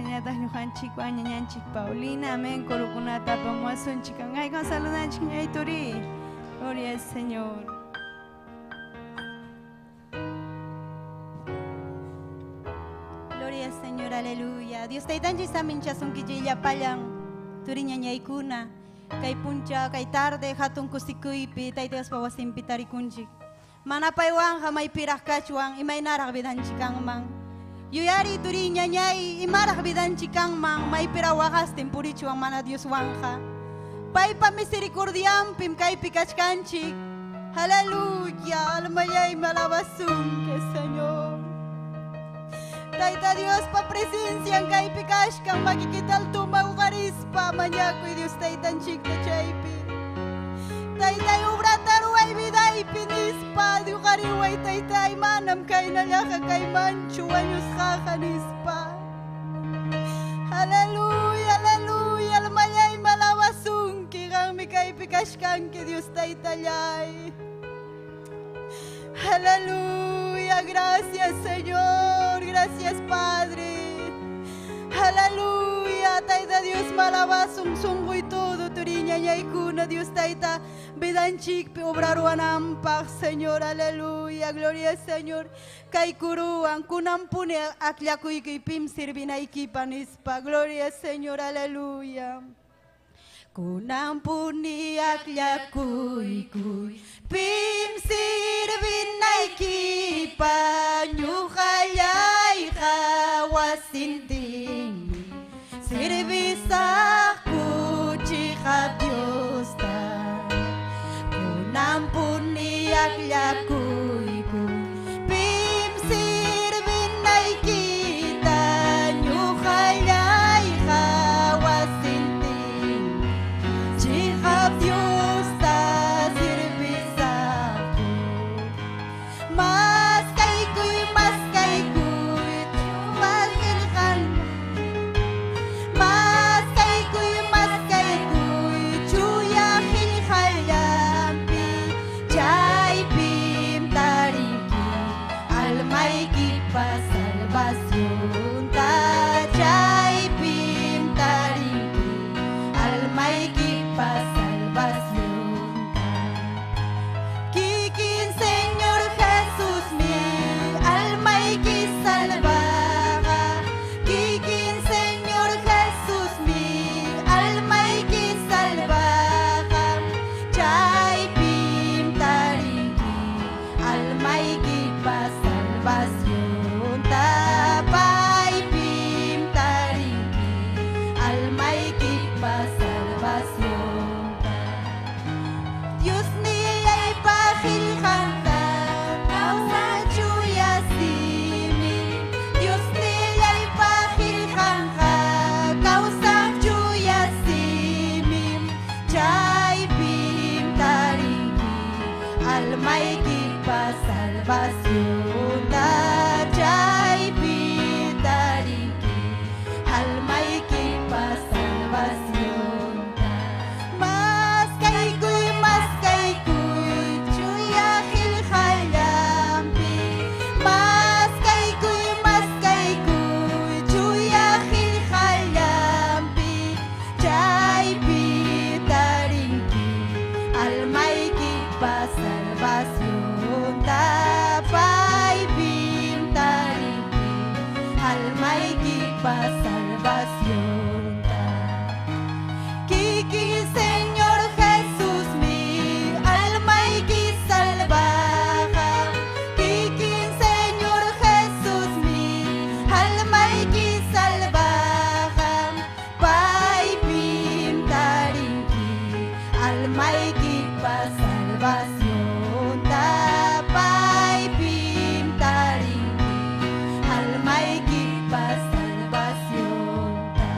Chaynallataq ñuqanchikwan ñañanchik Paulina, amén, kurukunata apamuwasunchik. Angaykan saludanchik ñay turi. Gloria al Señor. Gloria al Señor, aleluya. Dios taytanchik saminchasunkichik llapallan turi ñañaykuna. Kay puncha, kay tarde, hatun kusikuypi, Tayta Diospa wasinpi tarikunchik. Mana paywanqa maypiraq kachwan, imaynaraq vidanchik kanman. Yuyari turi ñañay, imaraq vidanchik kanman, maypiraq waqastin purichwan mana Dioswanja. Paypa misericordianpim kaypi kachkanchik. Aleluya, almayaymi alabasunki, Señor. Tayta Diospa presencian kaypi kashkan, makikita altuma uqarispa mañakuy Dios taytanchikta chaypi. Taytay ubrata ruway vidaypi nispa, uqariway taytay manam kaynallaqa kaymanchu wañusqaqa nispa. Aleluya, aleluya, almayaymi alabasunki, qanmi kaypi kashkanki Dios taytallay. Aleluya, gracias Señor, gracias Padre. Aleluya, Tayta Dios malabasun sunquy todo turi ñañaykuna Dios Tayta vidanchikpi obraruwanampaq Señor, aleluya, gloria al Señor. Kay kuruwan kunampuni akllakuykipim sirvinaykipa nispa, gloria al Señor, aleluya. Kunampuni akllakuykuy pim sirvinaykipa ñuqallayqa wasintinmi sirvisaqku chiqap Diosta. Kunampuni akllakuykuy pim sirvinaykita ñuqallayqa wasintinmi chiqap Diosta sirvisaqku. Maskaykuy, maskaykuy, qillqan. Maskaykuy, maskaykuy, chuya qillqallanpi, chaypim tarinki almaykipa salvacionta, chaypim tarinki almaykipa salvacionta. Kikin Señor Jesús mi almayki salvaqa. Kikin Señor Jesús mi almayki salvaqa. Chaypim tarinki almaykipa salvacionta. Paypim tarinki almaykipa salvacionta. Dios niyaypa qillqanta kawsachuya simi. Dios niyaypa qillqanqa kawsachuya simi. Chaypim tarinki almaykipa salvacionta. Chaypim tarinki almaykipa salvacionta. Maskaykuy, maskaykuy, chuya qillqallanpi. Maskaykuy, maskaykuy, chuya qillqallanpi. Chaypi tarinki almaykipa salvacionta. Paypim tarinki almaykipa salvacionta. Kikin Señor Jesús mi almayki salvaqa. Kikin Señor Jesús mi almayki salvaqa. Paypim tarinki almaykipa salvacionta. Paypim tarinki almaykipa salvacionta.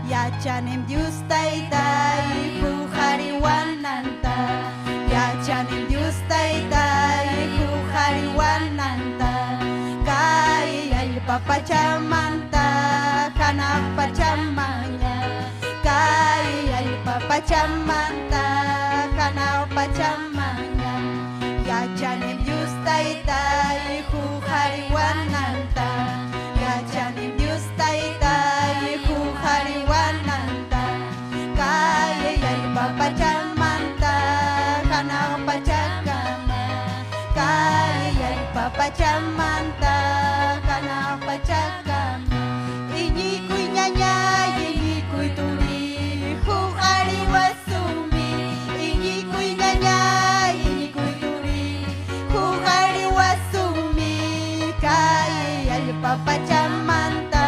Yachanim Dios Taytay huqariwananta. Yachanim Dios Taytay huqariwananta. Kay allpa pachamanta hanaq pachamaña. Kay allpa pachamanta hanaq pachamaña. Yachanim Dios Taytay huqariwananta. Yachanim Dios Taytay huqariwananta. Kay allpa pachamanta hanaq pachakama. Kay allpa pachamanta hanaq pachakama. Iñikuy ñañay, iñikuy turi, huqariwasumi. Iñikuy ñañay, iñikuy turi, huqariwasumi. Kay allpa pachamanta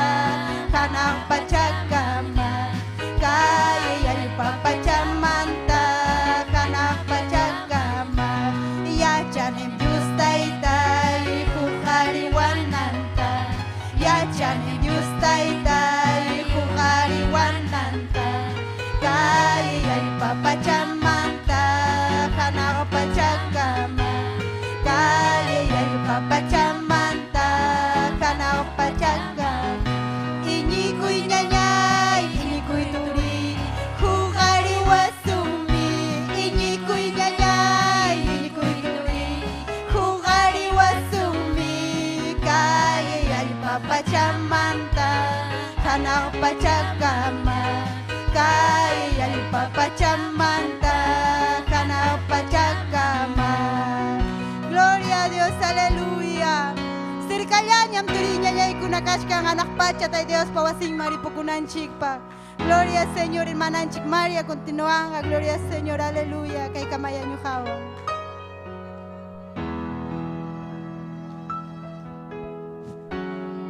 hanaq pachakama. Kay allpa pachamanta hanaq pachakama. Yachanim Dios Taytay huqariwananta. Yachanim Dios Taytay huqariwananta. Kay allpa pachamanta hanaq pachakama. Kay allpa pachamanta hanaq pachakama. Iñikuy ñañay, iñikuy turi, huqariwasumi. Iñikuy ñañay, iñikuy turi, huqariwasumi. Kay allpa pachamanta hanaq pachakama. Kay allpa pachamanta hanaq pachakama. Gloria a Dios, aleluya. Sirkallañam turi ñañaykuna kachkan hanaq pacha Tayta Diospa wasinman ripukunanchikpaq. Gloria al Señor, hermananchik María, continuanga. Gloria al Señor, aleluya. Kay kamaya ñuqawan.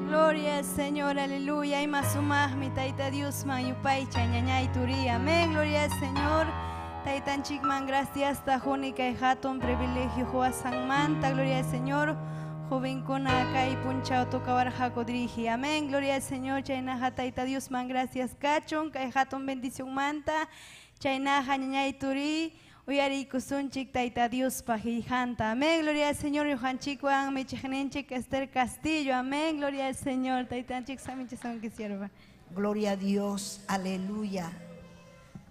Gloria al Señor, aleluya. Ima sumaqmi Tayta Diosman yupaycha ñañay turi. Amén. Gloria al Señor. Taytanchikman gracias quni kay hatun privilegio huwasanmanta. Gloria al Señor. Jovenkuna kay punchaw tocawarqaku dirigi. Amén. Gloria al Señor. Chaynaqa Tayta Diosman gracias kachun kay hatun bendición manta. Chaynaqa ñañay turi. Uyariykusunchik Tayta Diospa qillqanta. Amén. Gloria al Señor. Ñuqanchikwan michiqninchik Esther Castillo. Amén. Gloria al Señor. Taytanchik saminchasunki sierva. Gloria a Dios, aleluya.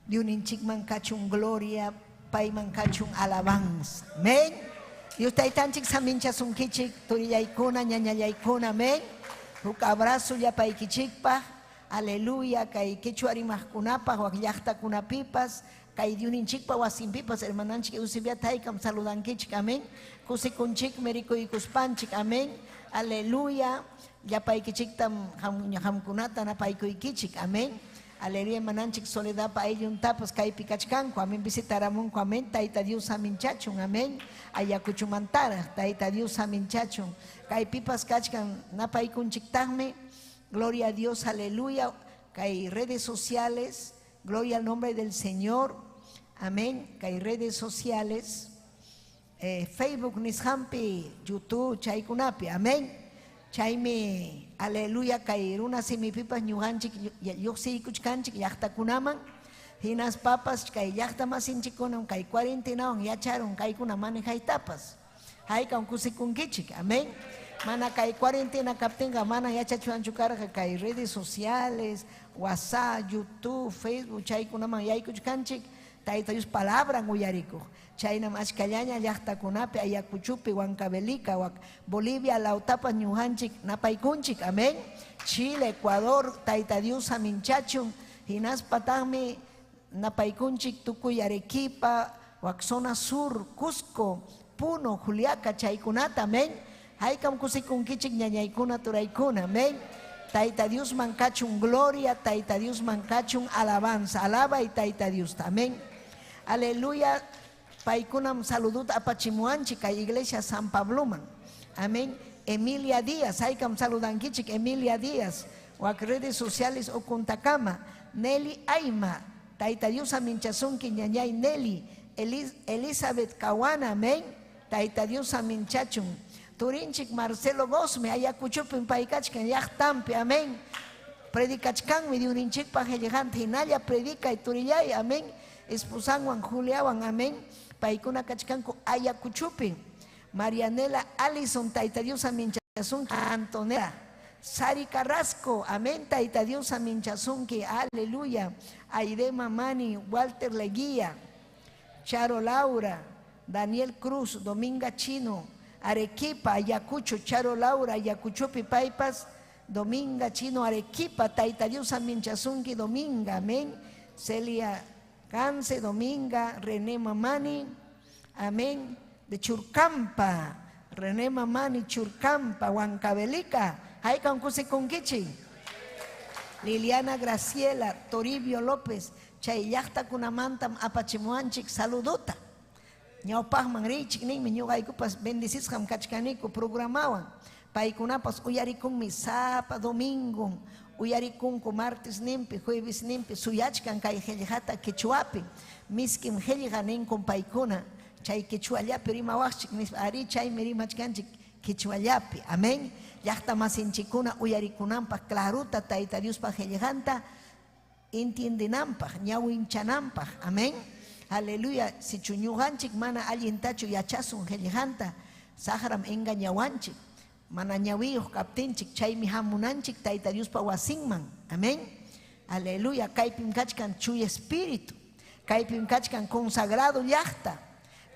Diosninchikman kachun gloria, payman kachun alabanza. Amén. Dios taytanchik saminchasunkichik, turillaykuna, ñañallaykuna, amén. Huk abrazo llapaykichikpaq, aleluya, kay quechua rimaqkunapaq, wak llaqtakunapipas, kay Diosninchikpa wasinpipas, hermananchik Eusebia taykam saludankichik, amén. Kusikunchikmi rikuykuspanchik, amén. Aleluya. Llapaykichiktam hamkunata napaykuykichik, amén. Aleluya, hermananchik Soledadpa aylluntapas kaypi kachkanku, amén. Visitaramunku, amén. Tayta Dios saminchachun, amén. Ayacuchumantaraq, Tayta Dios saminchachun. Kaypipas kachkan napaykunchiktaqmi. Gloria a Dios, aleluya. Kay redes sociales, gloria al nombre del Señor, amén. Kay redes sociales, Facebook nisqanpi, YouTube, chaykunapi, amén. Chaymi, aleluya, kay runa simipipas ñuqanchik lluqsiykuchkanchik llaqtakunaman, hinaspapas kay llaqta masinchikkunam kay cuarentenawan yacharun kaykuna manejaytapas. Haykam kusikunkichik, amén. Mana kay cuarentena kaptinqa mana yachachuanchu karqa kay redes sociales, WhatsApp, YouTube, Facebook, chaykunaman yaykuchkanchik, Tayta Dios palabran uyarikuq. Chaynam achkallaña llaqtakunapi, Ayacuchupi, Huancavelica, Bolivia, Lautapas, ñuqanchik, napaykunchik, amén. Chile, Ecuador, Tayta Dios saminchachun, hinaspataqmi napaykunchik tukuy Arequipa, wak zona sur, Cusco, Puno, Juliaca, chaykunata, amén. Haykam kusikunkichik ñañaykuna, turaykuna, amén. Tayta Dios mankachun gloria, Tayta Dios mankachun alabanza, alaba y Tayta Dios, amén. Aleluya. Paykunam saluduta apachimuanchik kay iglesia San Pabloman. Amén. Emilia Díaz, haykam saludankichik Emilia Díaz, wak redes sociales okuntakama. Nelly Aima, Tayta Dios aminchasunki ñañay Nelly. Elizabeth Kawana, amén. Tayta Dios aminchachun. Turinchik Marcelo Gosme, Ayacuchupin paykachkan llaqtanpi, amén. Predicachkanmi Diosninchikpa qillqanta hinalla predicay turillay, amén. Esposanwan Juliawan, amén. Paykuna kachkanku Ayacuchopi. Marianela Allison, Tayta Dios aminchasunki. Antonella Sari Carrasco, amén, Tayta Dios aminchasunki, aleluya. Aide Mamani, Walter Leguía, Charo Laura, Daniel Cruz, Dominga Chino, Arequipa, Ayacucho, Charo Laura, Ayacuchopi Paipas, Dominga Chino, Arequipa, Tayta Dios aminchasunki, Dominga, amén. Celia Cance, Dominga, René Mamani, amén. De Churcampa, René Mamani, Churcampa, Huancavelica, Haikan Kusikunkichi, Liliana Graciela, Toribio López, chay llaqtakunamantam apachimuanchik saludota. Ñawpaqman richik ninmi ñuqaykupas bendecisqam kachkaniku programawan. Paykunapas uyarikunmi sapa domingo, uyarikunku martes nimpi, jueves nimpi, suyachkan kay qillqata quechuapi. Miskim qillqa ninkun paykuna, chay quechuallapi rimawaqchik nispa, ari chaymi rimachkanchik quechuallapi. Amén. Llaqta masinchikuna uyarikunanpaq claruta Tayta Diospa qillqanta entiendenanpaq, ñawinchananpaq. Amén. Aleluya. Sichu ñuqanchik mana allintachu yachasun qillqanta, saqram engañawanchik. Mana ñawiyuq kaptinchik, chaymi hamunanchik Tayta Diospa wasinman. Amén. Aleluya. Kaypim kachkan chuya espíritu. Kaypim kachkan consagrado llaqta.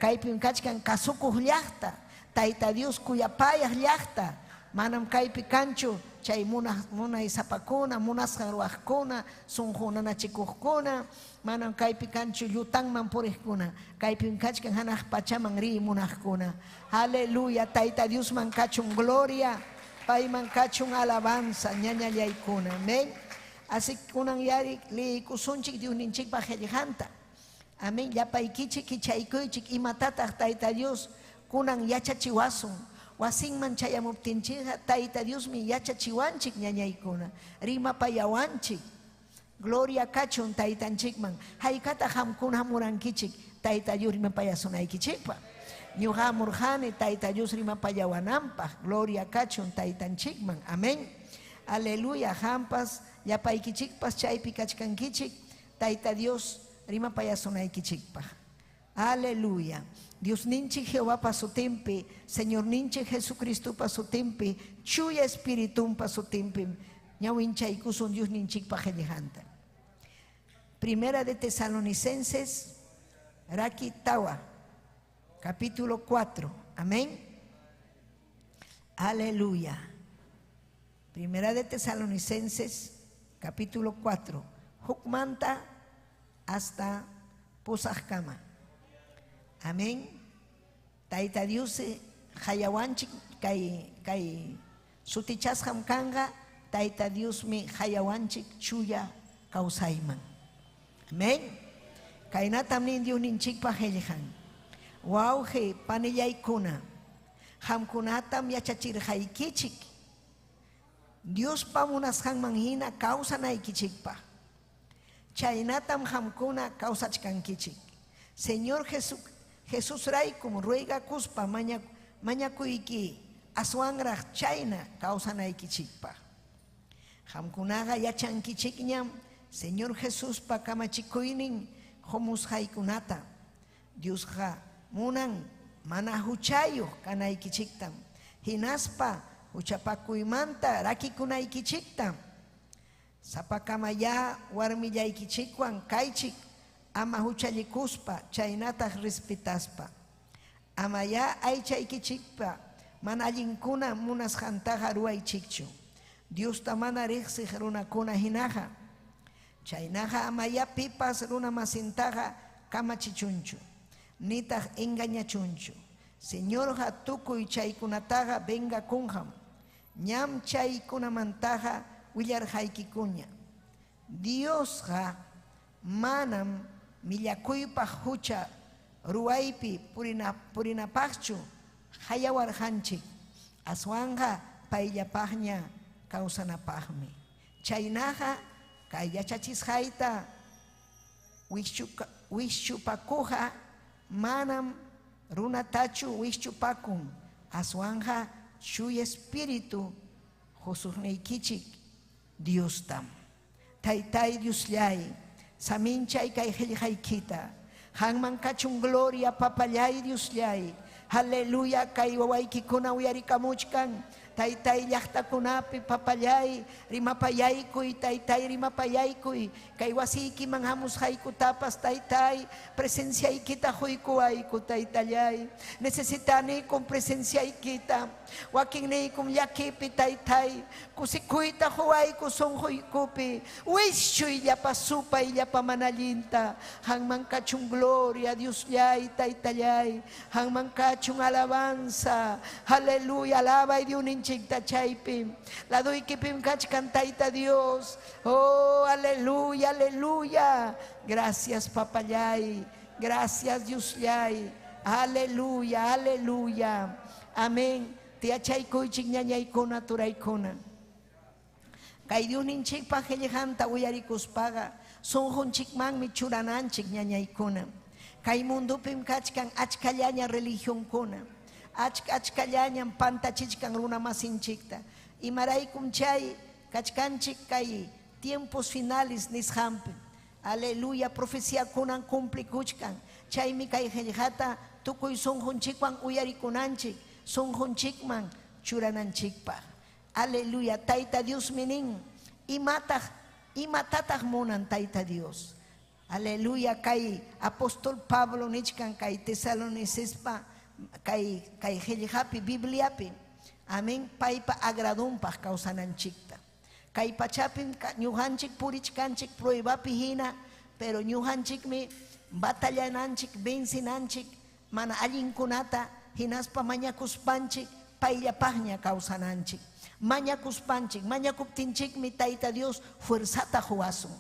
Kaypim kachkan kasukuq llaqta. Tayta Dios kuyapayaq llaqta. Manam kaypi kanchu chay munaysapakuna, munasqan ruwaqkuna, sunqu nanachikuqkuna, manam kaypi kanchu llutanman puriqkuna. Kaypim kachkan hanaq pachaman riy munaqkuna. Aleluya, Tayta Diosman kachun gloria, payman kachun alabanza, ñañallaykuna. Amén. Así kunan yari liykusunchik Diosninchikpa qillqanta. Amén. Llapaykichik kichaykuychik imatataq Tayta Dios kunan yachachiwasun. Wasinman chayamuptinchikqa Tayta Diosmi yachachiwanchik ñañaykuna, rimapayawanchik. Gloria kachun Taytanchikman. Haykata qamkuna hamurankichik Tayta Dios rimapayasunaykichikpa. Ñuqa hamurqani Tayta Dios rimapayawananpaq. Gloria kachun Taytanchikman. Amén. Aleluya. Qampas llapaykichikpas chaypi kachkankichik Tayta Dios rimapayasunaykichikpaq. Aleluya. Dios ninchik Jehová sutinpi, Señor ninchik Jesucristopa sutinpi, Chuya Espiritumpa sutinpi, ñawinchaykusun Dios ninchikpa qillqanta. Primera de Tesalonicenses, Raki Tawa, capítulo 4. Amén. Aleluya. Primera de Tesalonicenses, capítulo 4. Hukmanta hasta Pusajkama. Amén. Tayta Dios hayawanchik kay kay sutichasqam kanqa Tayta Diosmi hayawanchik chuya kawsayman. Amén. Kaynatam nin Diosninchikpa qillqan. Wawqi panillaykuna, qamkunatam yachachirqaykichik Diospa munasqanman hina kawsanaykichikpaq. Chaynatam qamkuna kawsachkankichik. Señor Jesús raykum ruegakuspa mañakuyki aswanraq chayna kawsanaykichikpaq. Qamkunaqa yachankichikñam Señor Jesuspa kamachikuynin qumusqaykunata. Diosqa munan mana huchayuq kanaykichiktam, hinaspa huchapakuymanta rakikunaykichiktam. Sapakamaya warmillaykichikwan kaychik ama huchallikuspa chaynataq respetaspa. Amaya aychaykichikpa mana allinkuna munasqantaqa ruwaychikchu. Diosta mana riqsiq runakuna hinaqa. Chaynaqa amaya pipas runa masintaqa kamachichunchu, nitaq engañachunchu. Señorqa tukuy chaykunataqa vengakunqam. Ñam chaykunamantaqa willarqaykikuña. Diosqa manam millakuypaq hucha ruwaypi purinapaqchu hayawarqanchik, aswanqa payllapaqña kawsanapaqmi. Chaynaqa kay yachachisqayta wischupakuqa manam runatachu wischupakun, aswanqa chuya espíritu husuqniykichik Diostam. Taytay Diosllay, saminchay kay qillqaykita. Qanman kachun gloria papallay Diosllay. Aleluya kay wawaykikuna uyarikamuchkan. Taytay llaqtakunapi papallay rimapayaykuy, taytay rimapayaykuy. Kay wasiykiman hamusqaykutapas taytay presenciaykita quykuwayku taytallay. Necesitanikum presenciaykita. Wakinniykum llakipi taytay. Kusikuyta quwayku sunquykupi. Wischuy llapa supay llapa mana allinta. Qanman kachun gloria Diosllay taytallay. Qanman kachun alabanza. Aleluya, alabay Diosninchikta chaypi. Laduykipim kachkan Tayta Dios. Oh, aleluya, aleluya. Gracias papallay. Gracias Diosllay. Aleluya, aleluya. Amén. Tiyachaykuychik ñañaykuna turaykuna. Kay Diosninchikpa qillqanta uyarikuspaqa sunqunchikmanmi churananchik ñañaykuna. Kay mundupim kachkan achkallaña religionkuna. Achka achkallañam pantachichkan runa masinchikta. Imaraykum chay kachkanchik kay tiempos finales nisqanpi. Aleluya, profeciakunan cumplikuchkan. Chaymi kay qillqata tukuy sunqunchikwan uyarikunanchik, sunqunchikman churananchikpaq. Aleluya, Tayta Diosmi nin, imataq imatataq munan Tayta Dios. Aleluya, kay apóstol Pablo nichkan kay Tesalonicespa kay kay qillqapi Bibliapi. Amén, paypa agradunpaq kawsananchikta. Kay pachapim ñuqanchik purichkanchik pruebapi hina, pero ñuqanchikmi batallananchik, vencinanchik, mana allinkunata hinaspa mañakuspanchik payllapaqña kawsananchik. Mañakuspanchik, mañakuptinchikmi Tayta Dios fuerzata quwasun.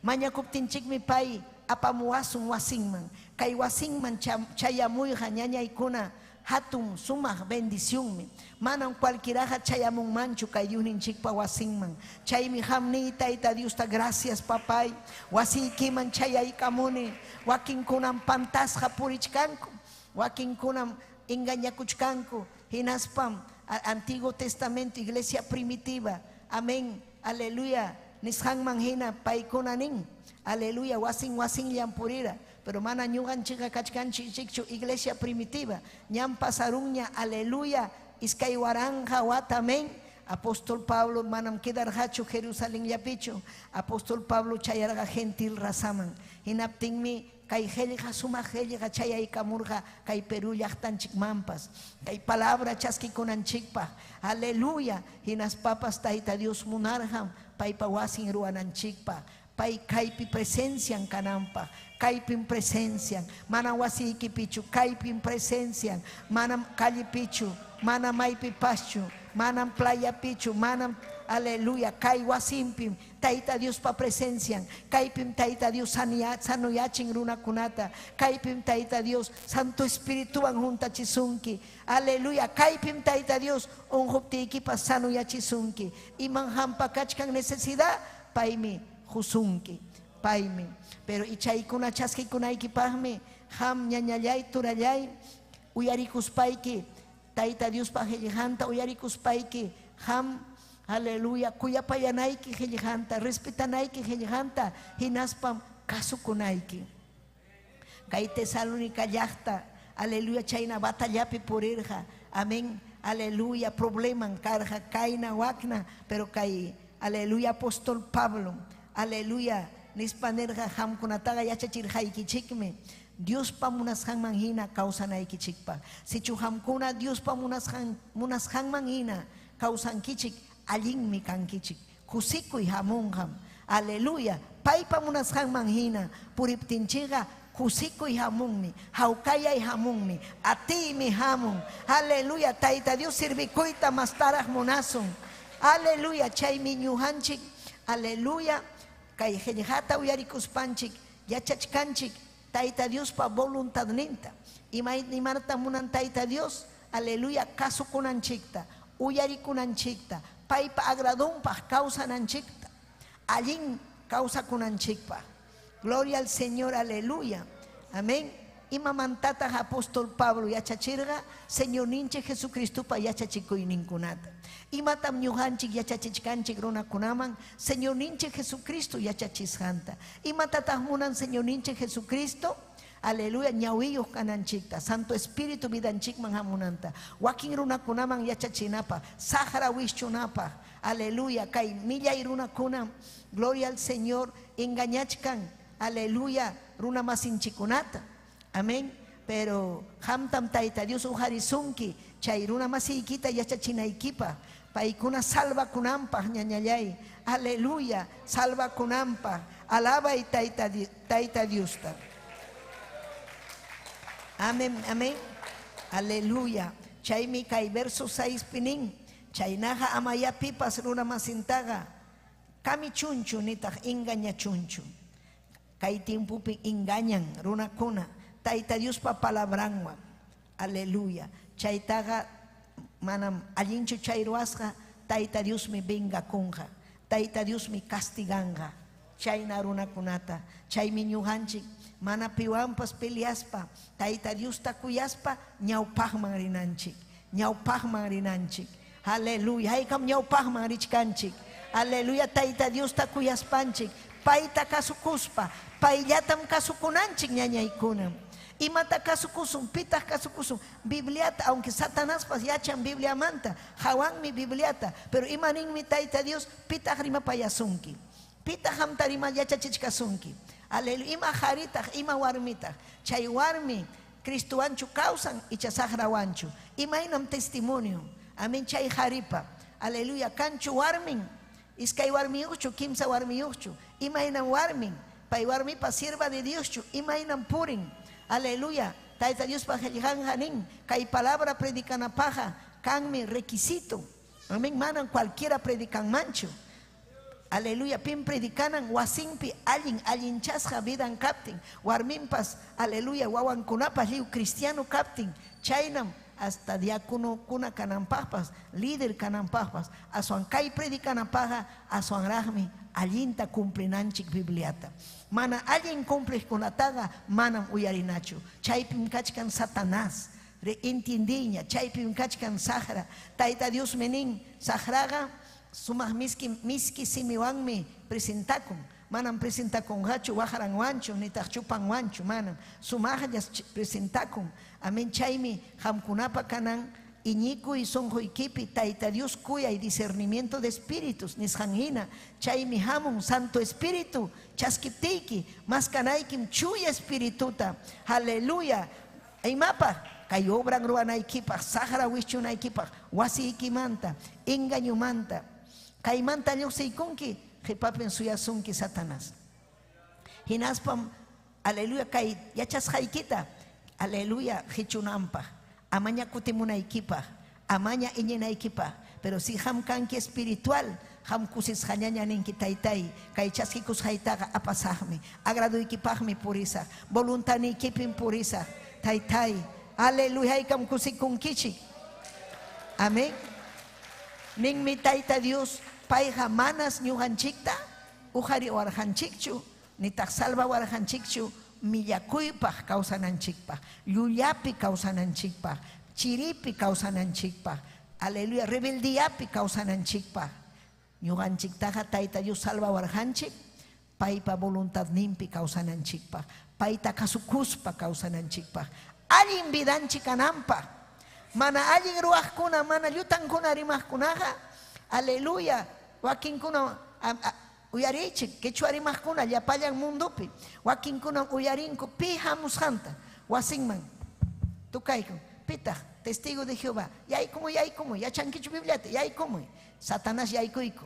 Mañakuptinchikmi pay apamuwasun wasinman. Kay wasinman chayamuyqa ñañaykuna hatun sumaq bendicionmi. Manam cualquieraqa chayamunmanchu kay Diosninchikpa wasinman. Chaymi qamni Tayta Diosta gracias papay. Wasiykiman chayaykamuni. Wakinkunam pantasqa purichkanku. Wakinkunam engañakuchkanku. Hinaspam Antiguo Testamento, iglesia primitiva. Amén. Aleluya. Nisqanman hina paykuna nin. Aleluya. Wasin wasinllam purira. Pero mana ñuqanchikqa kachkanchikchu iglesia primitiva. Ñam pasarunña. Aleluya. Iskay waranqa wata. Amén. Apóstol Pablo manam quedarqachu Jerusalenllapichu. Apóstol Pablo chayarqa gentil razaman. Hinaptinmi kay qillqa sumaq qillqa chayaykamurqa kay Perú llaqtanchikmanpas. Kay palabra chaskikunanchikpaq. Aleluya. Hinaspapas Tayta Dios munarqam paypa wasin ruwananchikpaq. Pay kaypi presencian kananpaq. Kaypim presencian. Mana wasiykipichu, kaypim presencian. Manam callepichu, manam maypipaschu, manam playapichu, manam aleluya, kay wasinpim Tayta Diospa presencian. Kaypim Tayta Dios sanuyachin runakunata. Kaypim Tayta Dios Santo Espirituwan juntachisunki. Aleluya, kaypim Tayta Dios unquptiykipas sanuyachisunki. Iman hampa kachkan necesidad, paymi qusunki. Paymi. Pero ichaykuna chaskikunaykipaqmi qam ñañallay turallay uyarikuspayki Tayta Diospa qillqanta uyarikuspayki qam aleluya kuyapayanayki qillqanta respetanayki qillqanta hinaspam kasukunayki. Kay Tesalónica llaqta aleluya chayna batallapi purirqa. Amén. Aleluya, probleman karqa kayna wakna, pero kay aleluya apóstol Pablo, aleluya nispa nirqa qamkunataqa yachachirqaykichikmi Diospa munasqanman hina kawsanaykichikpaq. Sichu qamkuna Diospa munasqanman hina kawsankichik, allinmi kankichik. Kusikuy hamunqam. Aleluya. Paypa munasqanman hina puriptinchikqa kusikuy hamunmi, hawkayay hamunmi, atiymi hamun. Aleluya. Tayta Dios sirvikuyta mastaraq munasun. Aleluya. Chaymi ñuqanchik. Aleluya. Kay qillqata uyarikuspanchik yachachkanchik Tayta Diospa voluntadninta. Imanata munan Tayta Dios? Aleluya, kasukunanchikta, uyarikunanchikta, paypa agradunpaq kawsananchikta, allin kawsakunanchikpaq. Gloria al Señor, aleluya. Amén. Imamantataq apóstol Pablo yachachirqa? Señorninchik Jesucristopa yachachikuyninkunata. Imatam ñuqanchik yachachichkanchik runakunaman? Señorninchik Jesucristo yachachisqanta. Imatataq munan Señorninchik Jesucristo? Aleluya, ñawiyuq kananchikta, Santo Espíritu vidanchikman hamunanta. Wakin runakunaman yachachinapaq, saqra wischunapaq. Aleluya, kay millay runakuna, gloria al Señor, engañachkan. Aleluya, runa masinchikunata. Amén. Pero qamtam Tayta Dios uqarisunki, chay runa masiykita yachachinaykipaq, paykuna salvakunanpaq, ñañallay. Aleluya, salvakunanpaq. Alabay Tayta, Tayta Diosta. Amén, amén. Aleluya. Chaymi kay verso 6 pinin. Chaynaqa amaya pipas runa masintaqa kamichunchu nitaq engañachunchu. Kay tiempopi engañan runakuna Tayta Diospa palabranwan. Aleluya. Chaytaqa manam allinchu chay ruwasqa, Tayta Diosmi vengakunqa. Tayta Diosmi castiganqa. Chayna runakunata. Chaymi ñuqanchik mana piwanpas peleaspa, Tayta Diosta kuyaspa ñawpaqman rinanchik. Ñawpaqman rinanchik. Aleluya. Haykam ñawpaqman richkanchik. Aleluya. Tayta Diosta kuyaspanchik. Payta kasukuspa. Payllatam kasukunanchik ñañaykuna. Imata kasukusun, pitaq kasukusun. Bibliata, aunque Satanaspas yachan Bibliamanta, hawanmi Bibliata, pero ima ninmi Tayta Dios, pitaq rimapayasunki. Pitaq qamta rima yachachichkasunki. Aleluya. Ima haritaq, ima warmitaq. Chay warmi Cristowanchu kawsan icha saqrawanchu. Imaynam testimonio. Amén. Chay haripa. Aleluya. Kanchu warmin. Iskay warmiyuqchu, kimsa warmiyuqchu. Imaynam warmin. Pay warmipa sierva de Dioschu. Imaynam purin. Aleluya. Tayta Diospa qillqanqa nin, kay palabra predicanapaqa kanmi requisito. Amén. Manam cualquiera predicanmanchu. Aleluya, pim predicanan wasinpi allin allinchasqa vidan kaptin, warminpas, aleluya, wawankunapas lliw cristiano kaptin, chaynam hasta diáconokuna kananpaqpas, líder kananpaqpas, aswan kay predicanapaqqa aswanraqmi allinta cumplinanchik Bibliata. Mana allin cumpliqkunataqa manam uyarinachu. Chaypim kachkan Satanás. Entiendiña, chaypim kachkan saqra. Tayta Diosmi nin, saqraqa sumaq miski miski simiwanmi presentakun. Manam presentakunqachu waqranwanchu nitaq chupanwanchu, manam. Sumaqlla presentakun. Amén. Chaymi qamkunapa kanan iñikuy sunquykipi Tayta Dios kuyay discernimiento de espíritus nisqan hina. Chaymi hamun Santo Espíritu chaskiptiyki maskanaykim chuya espirituta. Aleluya. Imapaq kay obran ruwanaykipaq, saqra wischunaykipaq, wasiykimanta, engañomanta. Kaymanta lluqsiykunki, qhipapin suyasunki Satanás. Hinaspam, aleluya, kay yachasqaykita, aleluya, qichunanpaq, amaña kutimunaykipaq, amaña iñinaykipaq. Pero si qam kanki espiritual, qam kusisqañaña ninki taytay, kay chaskikusqaytaqa apasaqmi, agraduykipaqmi purisaq, voluntaniykipim purisaq, taytay, aleluya, haykam kusikunkichik. Amén. Ninmi Tayta Dios, payqa manas ñuqanchikta uqariwarqanchikchu, nitaq salvawarqanchikchu millakuypaq kawsananchikpaq, llullapi kawsananchikpaq, chiripi kawsananchikpaq, aleluya, rebeldiapi kawsananchikpaq. Ñuqanchiktaqa Tayta Dios salvawarqanchik, paypa voluntadninpi kawsananchikpaq, payta kasukuspa kawsananchikpaq, allin vidanchik kananpaq. Mana allin ruwaqkuna, mana llutankuna rimaqkunaqa, aleluya, wakinkuna uyarichik, quechua rimaqkuna llapallan mundopi, wakinkuna uyarinku pi hamusqanta wasinman tukaykun, pitaq testigo de Jehová, yaykumuy, yaykumuy, yachankichu Bibliata, yaykumuy, Satanás yaykuyku.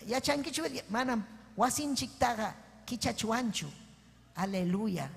Yachankichu Biblia, manam wasinchiktaqa kichachuanchu. Aleluya.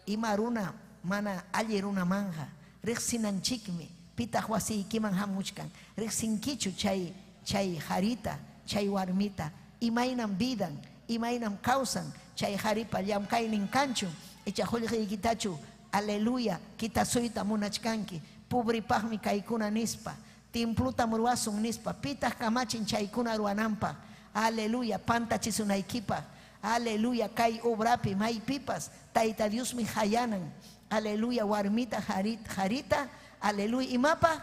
Ima runa mana alli runamanja, riqsinanchikmi, pitaq wasiykiman hamuchkan, riqsinkichu chay chay harita, chay warmita, imaynam vidan, imaynam kawsan, chay haripa llamkaynin kanchu, icha qullqiykitachu, aleluya, kitasuyta munachkanki, pobrepaqmi kaykuna nispa, templutam ruwasun nispa, pitaq kamachin chaykuna ruwananpaq, aleluya, pantachisunaykipaq, Aleluya, kay obrapi maypipas Tayta Diosmi hayanan. Aleluya, warmita harita, aleluya, imapa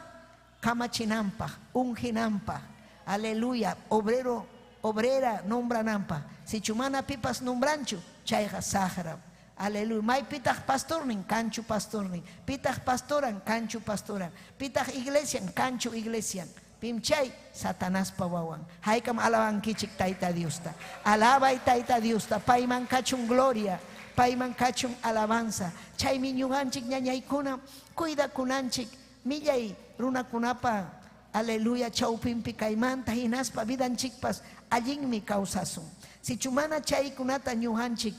kamachinanpaq, unginanpaq. Aleluya, obrero, obrera nombrananpaq. Sichu mana pipas nombranchu, chayqa saqram. Aleluya. May pitaq pastornin, kanchu pastornin. Pitaq pastoran, kanchu pastoran. Pitaq iglesian, kanchu iglesian. Pim chay Satanaspa wawan. Haykam alabankichik Tayta Diosta. Alabay Tayta Diosta. Payman kachun gloria. Payman kachun alabanza. Chaymi ñuqanchik ñañaykuna cuidakunanchik millay runakunapa aleluya chawpinpi kaymanta hinaspa vidanchikpas allinmi kawsasun. Sichu mana chaykunata ñuqanchik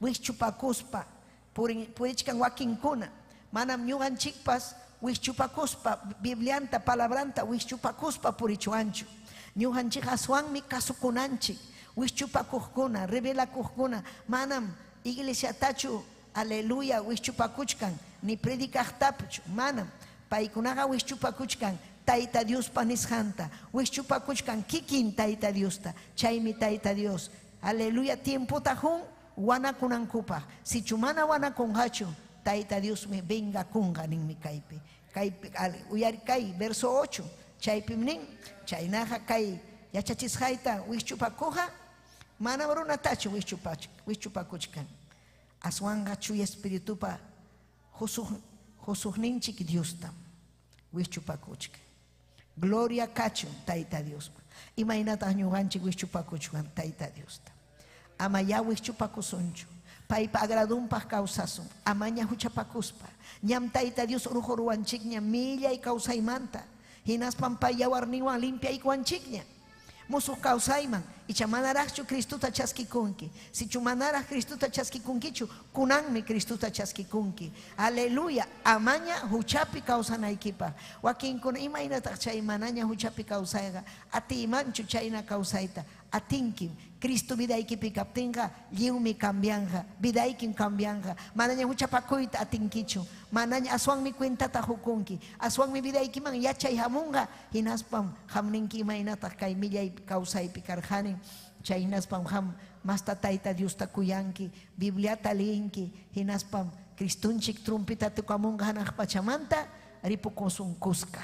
wischupakuspa purichkan wakinkuna manam ñuqanchikpas wischupakuspa Biblianta palabranta wischupakuspa purichuanchu. Ñuqanchik aswanmi kasukunanchik wischupakuqkuna revelakuqkuna manam iglesiatachu aleluya wischupakuchkan ni predicaqtachu manam paykunaqa wischupakuchkan Tayta Diospa nisqanta wischupakuchkan kikin Tayta Diosta chaymi Tayta Dios aleluya tiempota hun wanakunankupaq sichu mana wanakunqachu Tayta Diosmi vengakunqa ninmi kaypi kaypi uyari kay verso 8 chaypim nin chaynaqa kay yachachisqayta wischupakuqa manam runatachu wischupakuchkan aswanqa Chuya Espiritupa husuqninchik Diostam wischupakuchkan. Gloria kachun Tayta Diosman. Imaynataq ñuqanchik wischupakuchwan Tayta Diosta. Ama ya wischupakusunchu. Paypa agradunpaq kawsasun. Amaña huchapakuspa. Ñam Tayta Dios urquruwanchikña millay kawsaymanta. Hinaspam pay yawarninwan limpiaykuwanchikña. Musuq kawsayman icha manaraqchu Cristuta chaskikunki. Sichu manaraq Cristuta chaskikunkichu, kunanmi Cristuta chaskikunki. Aleluya, amaña huchapi kawsanaykipaq. Wakinkuna imaynataq chay manaña huchapi kawsayqa, atiymanchu chayna kawsayta. Atinkim, Cristo vidaykipi kaptinqa lliwmi cambianqa, vidaykim cambianqa. Manaña huchapakuyta atinkichu, manaña aswanmi cuentata hukunki, aswanmi vidaykiman yachay hamunqa, hinaspam qamninki imaynataq kay millay kawsaypi karqani. Chay hinaspam qam masta Tayta Diosta kuyanki, Bibliata liyinki, hinaspam Cristunchik trompeta tukamunqa hanaq pachamanta ripukusun kuska.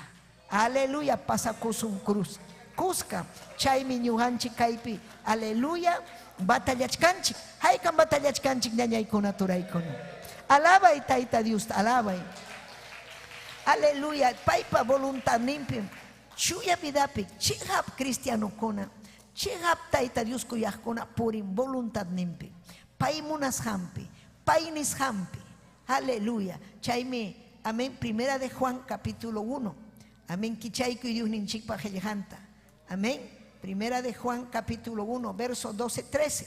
Aleluya, pasakusun cruz. Kuska, chaymi ñuqanchik kaypi, aleluya, batallachkanchik. Haykam batallachkanchik ñañaykuna turaykuna. Alabay Tayta Diosta, alabay. Aleluya, paypa voluntadninpim chuya vidapi chiqap cristianokuna, chiqap Tayta Dios kuyaqkuna purin voluntadninpi. Pay munasqanpi, pay nisqanpi. Aleluya. Chaymi, amén, primera de Juan capítulo 1. Amén, kichaykuy Diosninchikpa qillqanta. Amén. Primera de Juan capítulo 1, verso 12, 13.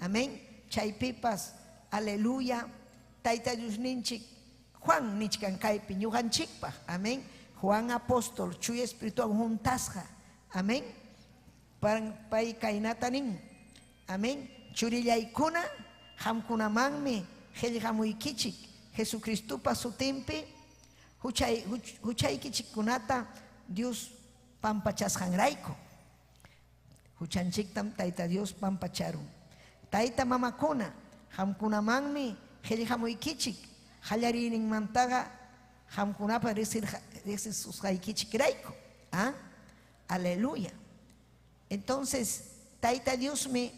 Amén. Chaypipas, aleluya. Tayta Diosninchik Juan nichkan kaypi ñuqanchikpaq. Amén. Juan apóstol, chuya espiritual juntasqa. Amén. Pay kaynata nin. Amén. Churillaykuna qamkunamanmi qillqamuykichik Jesucristopa sutinpi huchaykichikkunata Dios pampachasqanrayku. Huchanchiktam Tayta Dios pampacharun. Tayta mamakuna qamkunamanmi qillqamuykichik qallariyninmantaqa qamkunapa riqsisusqaykichikrayku. ¿Ah? Aleluya. Entonces, Tayta Diosmi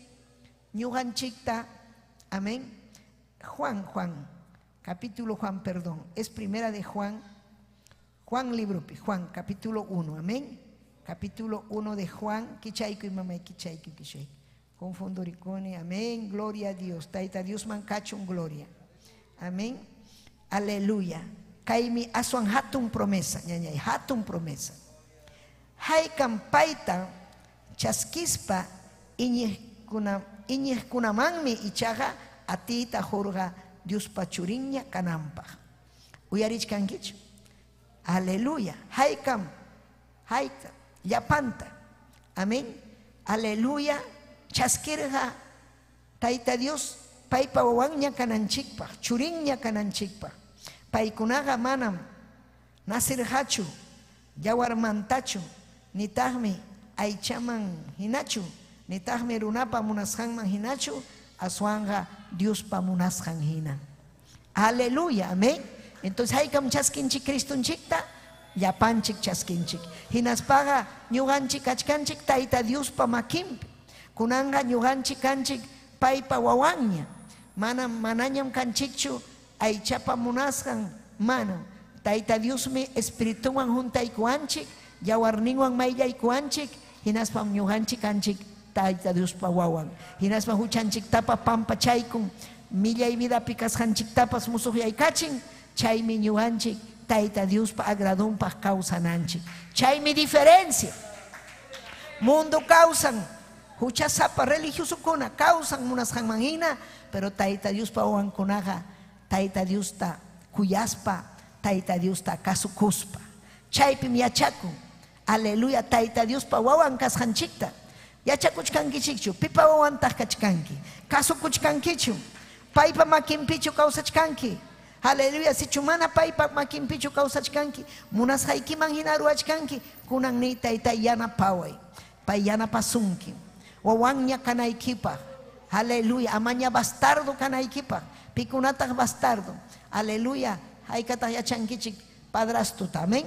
ñuqanchikta, amén. Juan, capítulo Juan, perdón, es primera de Juan, Juan libropi, Juan, capítulo 1, amén. Capítulo 1 de Juan, kichaykuy mamay, kichaykuy, kichaykuy. Confunduricone, amén, gloria a Dios. Tayta Dios mankachun gloria. Amén. Aleluya. Kaymi aswan hatun promesa, ñañay, hatun promesa. Haykam payta chaskispa iñiqkunamanmi ichaqa atiyta hurqa Diospa churinña kananpaq. Uyarichkankichu? Aleluya. Haykam, hayka, llapanta. Amén. Aleluya. Chaskirqa Tayta Dios paypa wawanña kananchikpaq, churinña kananchikpaq. Paykunaqa manam nasirqachu, yawarmantachu, nitaqmi aychaman hinachu, Nitaqmi runapa munasqanman hinachu, aswanqa Diospa munasqan hina. Aleluya, amén. Entonces haykam chaskinchik Cristonchikta? Llapanchik chaskinchik. Hinaspaqa ñuqanchik kachkanchik Tayta Diospa makinpi. Kunanqa ñuqanchik kanchik paypa wawanña. Manam manañam kanchikchu aychapa munasqan, manam. Tayta Diosmi espirituwan huntaykuwanchik, yawarninwan mayllaykuwanchik, hinaspam ñuqanchik kanchik Tayta Diospa wawan. Hinaspa huchanchiktapa pampachaykun, millay vidapi kasqanchiktapas musuqyaykachin, chaymi ñuqanchik Tayta Diospa agradonpaq kawsananchik. Chaymi diferencia. Mundo kawsan, huchasapa religiosokuna kawsan munasqanman hina, pero Tayta Diospa wawankunaqa Tayta Diosta kuyaspa, Tayta Diosta kasukuspa. Chaypim yachakun, aleluya, Tayta Diospa wawan kasqanchikta. Yachakuchkankichikchu? Pipa wawantaq kachkanki? Kasukuchkankichu? Paypa makinpichu kawsachkanki? Aleluya, sichu mana paypa makinpichu kawsachkanki, munasqaykiman hina ruwachkanki, kunan niy Taytay yanapaway. Pay yanapasunki. Wawanña kanaykipaq. Aleluya, amaña bastardo kanaykipaq. Pikunataq bastardo? Aleluya, haykataq yachankichik padrastota, amén.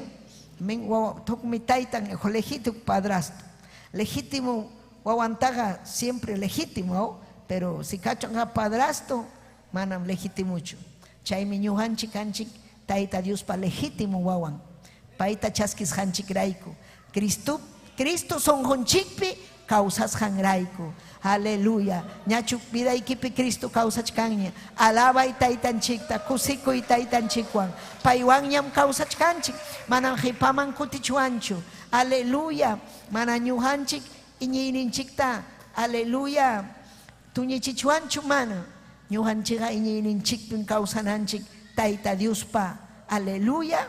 Amén, wawa hukmi taytan legítimo padrastro. Legítimo wawantaqa siempre legítimo, pero si kachunqa padrastro, manam legítimochu. Chaymi ñuqanchik kanchik Tayta Diospa legítimo wawan. Payta chaskisqanchikrayku. Cristo Cristo sunqunchikpi kawsasqanrayku. Aleluya. Ñachu vidaykipi Cristo kawsachkanña. Alabay Taytanchikta, kusikuy Taytanchikwan. Paywanñam kawsachkanchik. Manam qipaman kutichwanchu. Aleluya. Mana ñuqanchik iñiyninchikta. Aleluya. Tuñichichwanchu mana. Ñuqanchikqa iñiyninchikpim kawsananchik Tayta Diospa, aleluya,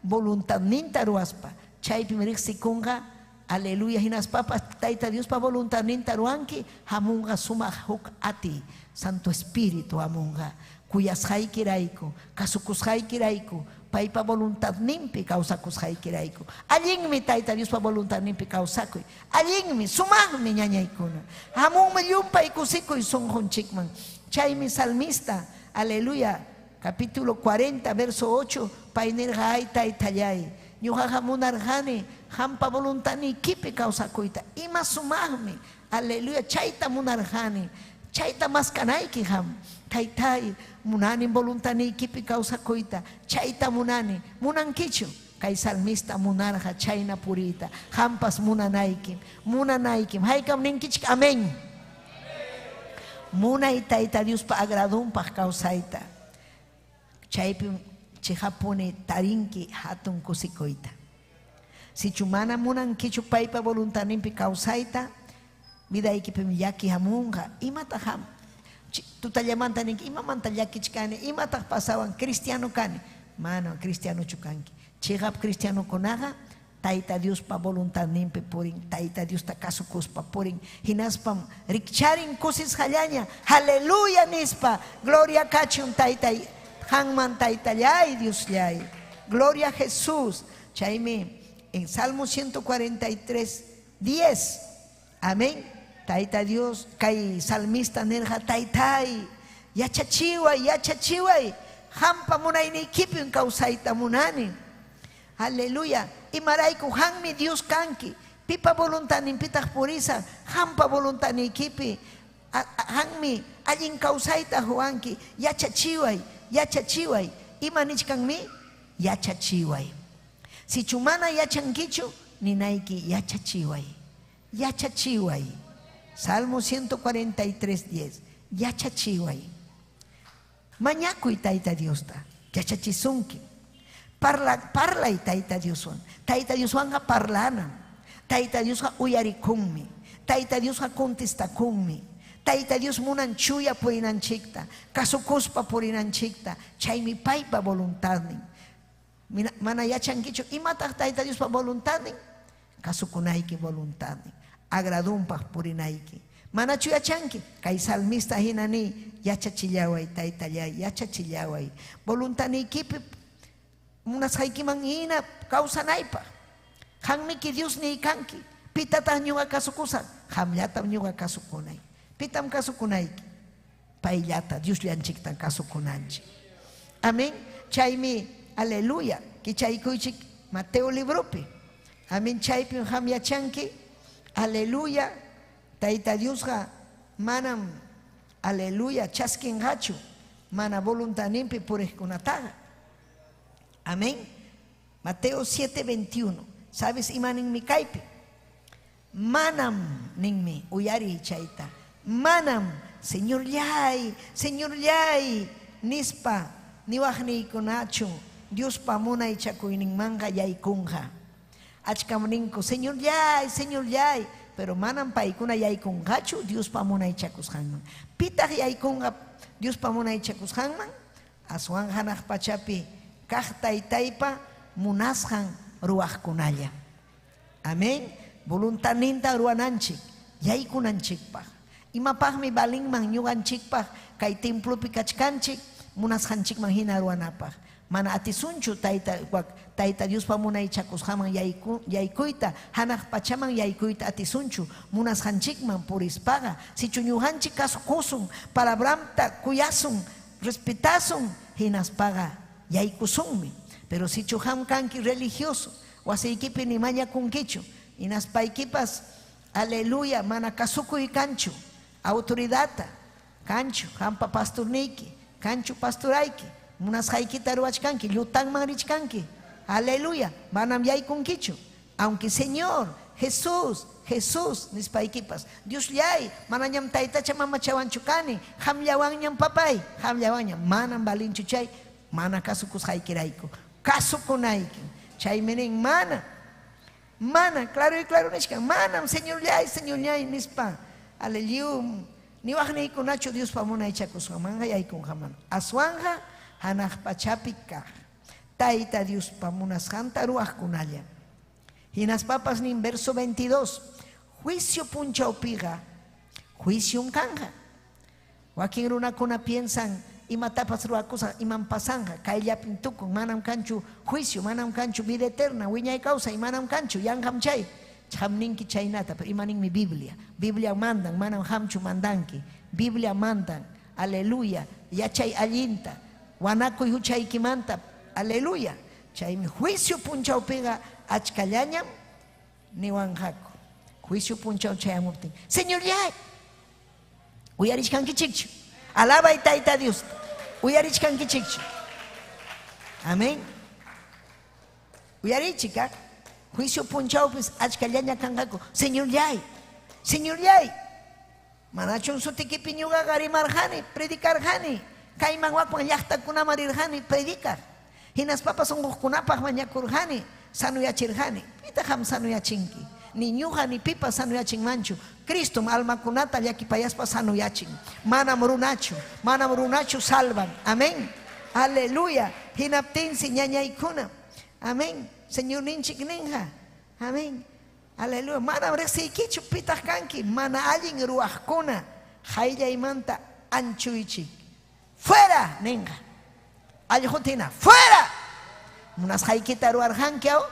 voluntadninta ruwaspa. Chaypim riqsikunqa, aleluya, hinaspapas Tayta Diospa voluntadninta ruwanki, hamunqa sumaq huk atiy, Santo Espíritu hamunqa. Kuyasqaykirayku, kasukusqaykirayku, paypa voluntadninpi kawsakusqaykirayku. Allinmi Tayta Diospa voluntadninpi kawsakuy. Allinmi, sumaqmi ñañaykuna. Hamunmi llumpay kusikuy sunqunchikman. Chaymi salmista, aleluya, capítulo 40, verso 8, pay nirqa, ay Taytallay, ñuqaqa munarqani qampa voluntadniykipi kawsakuyta. Ima sumaqmi, aleluya, chayta munarqani. Chayta maskanayki qam. Taytay, munanim voluntadniykipi kawsakuyta. Chayta munani. Munankichu? Kay salmista munarqa chayna puriyta. Qampas munanaykim. Munanaykim. Haykam ninkichik? Amén. Munay Tayta Diospa agradonpaq kawsayta. Chaypim chiqapuni tarinki hatun kusikuyta. Sichu mana munankichu paypa voluntadninpi kawsayta, vidaykipim llaki hamunqa. Imataq ham tutallamanta ninki, imamanta llakichkani, imataq pasawan, cristiano kani. Manam cristianochu kanki. Chiqap cristianokunaqa Tayta Diospa voluntadninpi purin, Tayta Diosta kasukuspa purin, hinaspam rikcharin kusisqallaña, aleluya nispa, gloria kachun Taytay, qanman Taytallay, Diosllay. Gloria a Jesús. Chaymi en Salmo 143, 10, amén, Tayta Dios, kay salmista nirqa, Taytay, yachachiway, yachachiway, qampa munayniykipim kawsayta munani. Aleluya. Imarayku qanmi Dios kanki. Pipa voluntadninpitaq purisaq? Qampa voluntadniykipi. Qanmi allin kawsayta huwanki. Yachachiway, yachachiway. Ima nichkanmi? Yachachiway. Sichu mana yachankichu, ninayki yachachiway. Yachachiway. Salmo 143, 10. Yachachiway. Mañakuy Tayta Diosta, yachachisunki. Parla, parlay Tayta Dioswan. Tayta Dioswanqa parlanam. Tayta Diosqa uyarikunmi. Tayta Diosqa contestakunmi. Tayta Dios munan chuya purinanchikta, kasukuspa purinanchikta, chaymi paypa voluntadnin. Mana yachankichu imataq Tayta Diospa voluntadnin? Kasukunayki voluntadnin, agradonpaq purinayki. Manachu yachanki? Kay salmista hina niy, yachachillaway Taytallay, yachachillaway. Voluntadniykipi munasqaykiman hina kawsanaypaq. Qanmiki Diosniy kanki. Pitataq ñuqa kasukusaq? Qamllatam ñuqa kasukunay. Pitam kasukunayki? Payllata, Diosllanchiktam kasukunanchik. Amén. Chaymi, aleluya, kichaykuychik Mateo libropi. Amén. Chaypim qam yachanki. Aleluya. Tayta Diosqa manam, aleluya, chaskinqachu mana voluntadninpi puriqkunataqa. Amén. Mateo 7:21. ¿Sabes ima ninmi kaypi? Manam ninmi, uyariy chayta. Manam, Señorlláy, Señorlláy, nispa niwaqniykunachu Diospa munaychakuyninmanqa yaykunqa. Achkam ninku, Señorlláy, Señorlláy, pero manam paykuna yaykunqachu Diospa munaychakusqanman. Pitaq yaykunqa Diospa munaychakusqanman? Aswan hanaq pachapi kaq Taytaypa munasqan ruwaqkunalla. Amén. Voluntadninta ruwananchik, yaykunanchikpaq. Imapaqmi valinman ñuqanchikpaq kay templopi kachkanchik munasqanchikman hina ruwanapaq? Mana atisunchu Tayta Tayta Diospa munaychakusqanman yaykuyta, hanaq pachaman yaykuyta atisunchu munasqanchikman purispaqa. Sichu ñuqanchik kasukusun, palabranta kuyasun, respetasun, hinaspaqa yaykusunmi. Pero sichu qam kanki religioso, wasiykipi ni mañakunkichu, hinaspaykipas, aleluya, mana kasukuy kanchu autoridadta, kanchu qampa pastorniyki, kanchu pastorayki, munasqaykita ruwachkanki, llutanman richkanki, aleluya, manam yaykunkichu. Aunque Señor, Jesús, Jesús nispaykipas, Dioslláy, manañam taytacha mamachawanchu kani, qamllawanñam papay, qamllawanñam, manam valinchu chay mana kasukusqaykirayku. Kasukunaykim. Chaymi nin, mana, mana, claro y claro nichkan, manam Señorlláy, Señorlláy nispa, aleluya, niwaqniykunachu Diospa munaychakusqanmanqa yaykunqaman. Aswanqa hanaq pachapi kaq Tayta Diospa munasqanta ruwaqkunalla. Hinaspapas nin verso 22, juicio punchawpiqa juiciom kanqa. Wakin runakuna piensan imatapas ruwakusaq, imam pasanqa, kayllapim tukun, manam kanchu juicio, manam kanchu vida eterna, wiñay kawsay, manam kanchu, yanqam chay. Qam ninki chaynata, pero ima ninmi Biblia? Biblia mandan, manam qamchu mandanki. Biblia mandan, aleluya, yachay allinta, wanakuy huchaykimanta, aleluya. Chaymi juicio punchawpiqa achkallañam niwanqaku. Juicio punchaw chayamuptin, Señorlláy, uyarichkankichikchu? Alabay Tayta Diosta. Uyarichkankichikchu? Amén. Uyariychik, ah? Juicio punchawpis achkallaña kanqaku. Señorlláy, Señorlláy, manachum sutikipi ñuqaqa rimarqani, predicarqani, kayman wakman llaqtakunaman rirqani predicaq, hinaspapas unquqkunapaq mañakurqani, sanuyachirqani. Pitaq qam sanuyachinki? Ni ñuqa ni pipas sanuyachinmanchu. Cristom almakunata llakipayaspa sanuyachin. Manam runachu, manam runachu salvan. Amén. Aleluya. Hinaptinsi ñañaykuna. Amén. Señorninchik ninqa. Amén. Aleluya. Manam riqsiykichu, pitaq kanki? Mana allin ruwaqkuna qayllaymanta anchuychik. Fuera ninqa. Allqutina, fuera. Munasqaykita ruwarqanki aw?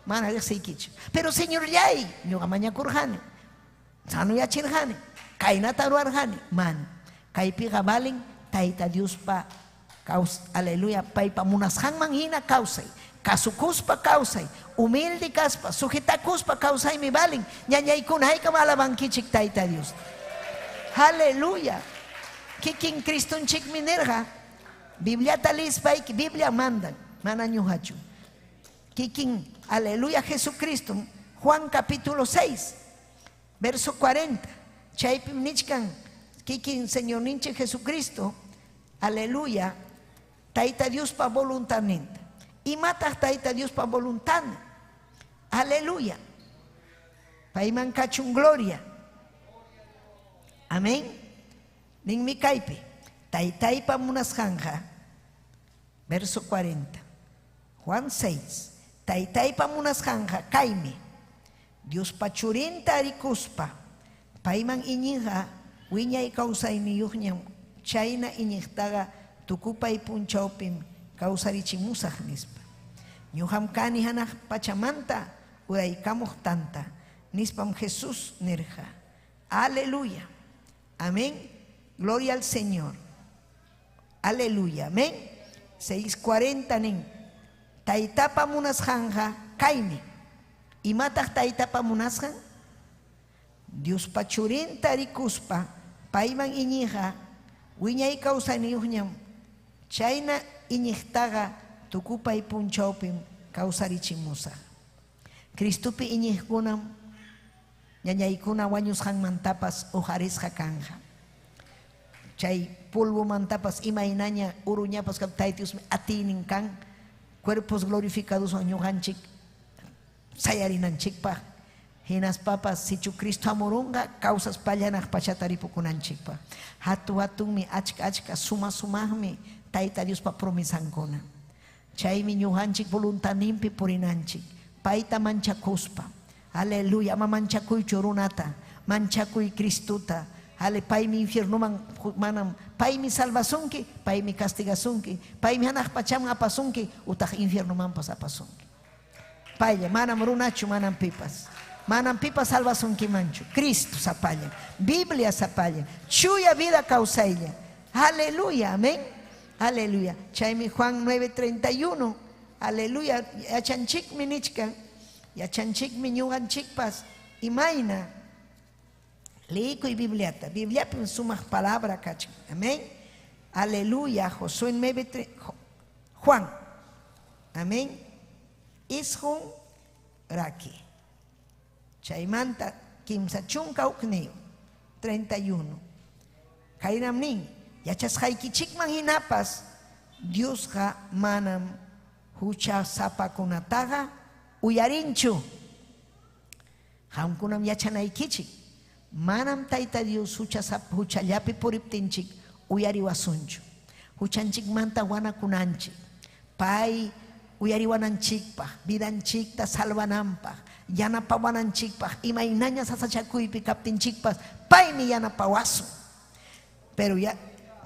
Mana riqsiykichu. Pero Señorlláy, ñuqa mañakurqani, sanuyachirqani, kaynata ruwarqani. Mana. Kaypiqa valen Tayta Diospa kaws, aleluya, paypa munasqanman hina kawsay, kasukuspa kawsay, humilde kaspa, sujetakuspa kawsaymi valen. Ñañaykuna, haykam alabankichik Tayta Diosta. Aleluya. Kikin Cristonchikmi nirqa, Bibliata leespayki, Biblia mandan, mana ñuqachu. Kikin, aleluya, Jesucristom, Juan capítulo 6, verso 40, chaypim nichkan kikin Señorninchik Jesucristo, aleluya, Tayta Diospa voluntadninta. Imataq Tayta Diospa voluntadnin? Aleluya. Payman kachun gloria. Amén. Ninmi kaypi, Taytaypa munasqanqa, verso 40, Juan 6, Taytaypa munasqanqa kaymi, Diospa Churinta rikuspa payman iñiqqa wiñay kawsayniyuqñam, chayna iñiqtaqa tukupay punchawpim kawsarichimusaq, nispa. Ñuqam kani hanaq pachamanta uraykamuq tanta. Nispam Jesús nirqa. Aleluya. Amén. Gloria al Señor. Aleluya. Amén. 6:40 nin. Taytapa munasqanqa kaymi. Imataq taytapa munasqan? Diospa churinta rikuspa payman iñiqqa wiñay kawsayniyuqñam. Chayna iñiqtaqa tukupay punchawpim kawsarichimusaq. Cristopi iñiqkunam ñañaykuna wañusqanmantapas uqarisqa kanqa. Chay polvomantapas imaynaña uruñapas Tayta Diosmi atiynin kan cuerpos glorificados ñuqanchik sayarinanchikpaq. Hinaspapas sichu Cristo hamurunqa kawsaspallanaq pachata ripukunanchikpaq. Hatu hatunmi achka achka suma sumaqmi Tayta Diospa promesankuna. Chaymi ñuqanchik voluntadninpi purinanchik. Payta manchakuspa. Aleluya, ama manchakuychu runata, manchakuy Cristota. Ale, paymi infiernoman manam, paymi salvasunki, paymi castigasunki, paymi hanaq pachaman apasunki, utaq infiernomanpas apasunki. Paylla, manam runachu, manam pipas. Manam pipas salvasunkimanchu. Cristo sapallan, Biblia sapallan, chuya vida kawsaylla. Aleluya, amén. Aleluya. Chaymi Juan 9:31. Aleluya, yachanchikmi nichkan. Yachanchikmi ñuqanchikpas imayna liykuy Bibliata. Bibliapim sumaq palabra kachkan. Amén. Aleluya. Josué 9, Juan. Amén. Isqun raki. Chaymanta kimsa chunka hukniyuq, 31. Kaynam nin, yachasqaykichikman hinapas Diosqa manam huchasapakunataqa uyarinchu. Qamkunam yachanaykichik, manam Tayta Dios huchallapi puriptinchik uyariwasunchu. Huchanchikmanta wanakunanchik, pay uyariwananchikpaq, vidanchikta salvananpaq, yanapawananchikpaq, imaynaña sasachakuypi kaptinchikpas, paymi yanapawasun. Pero ya,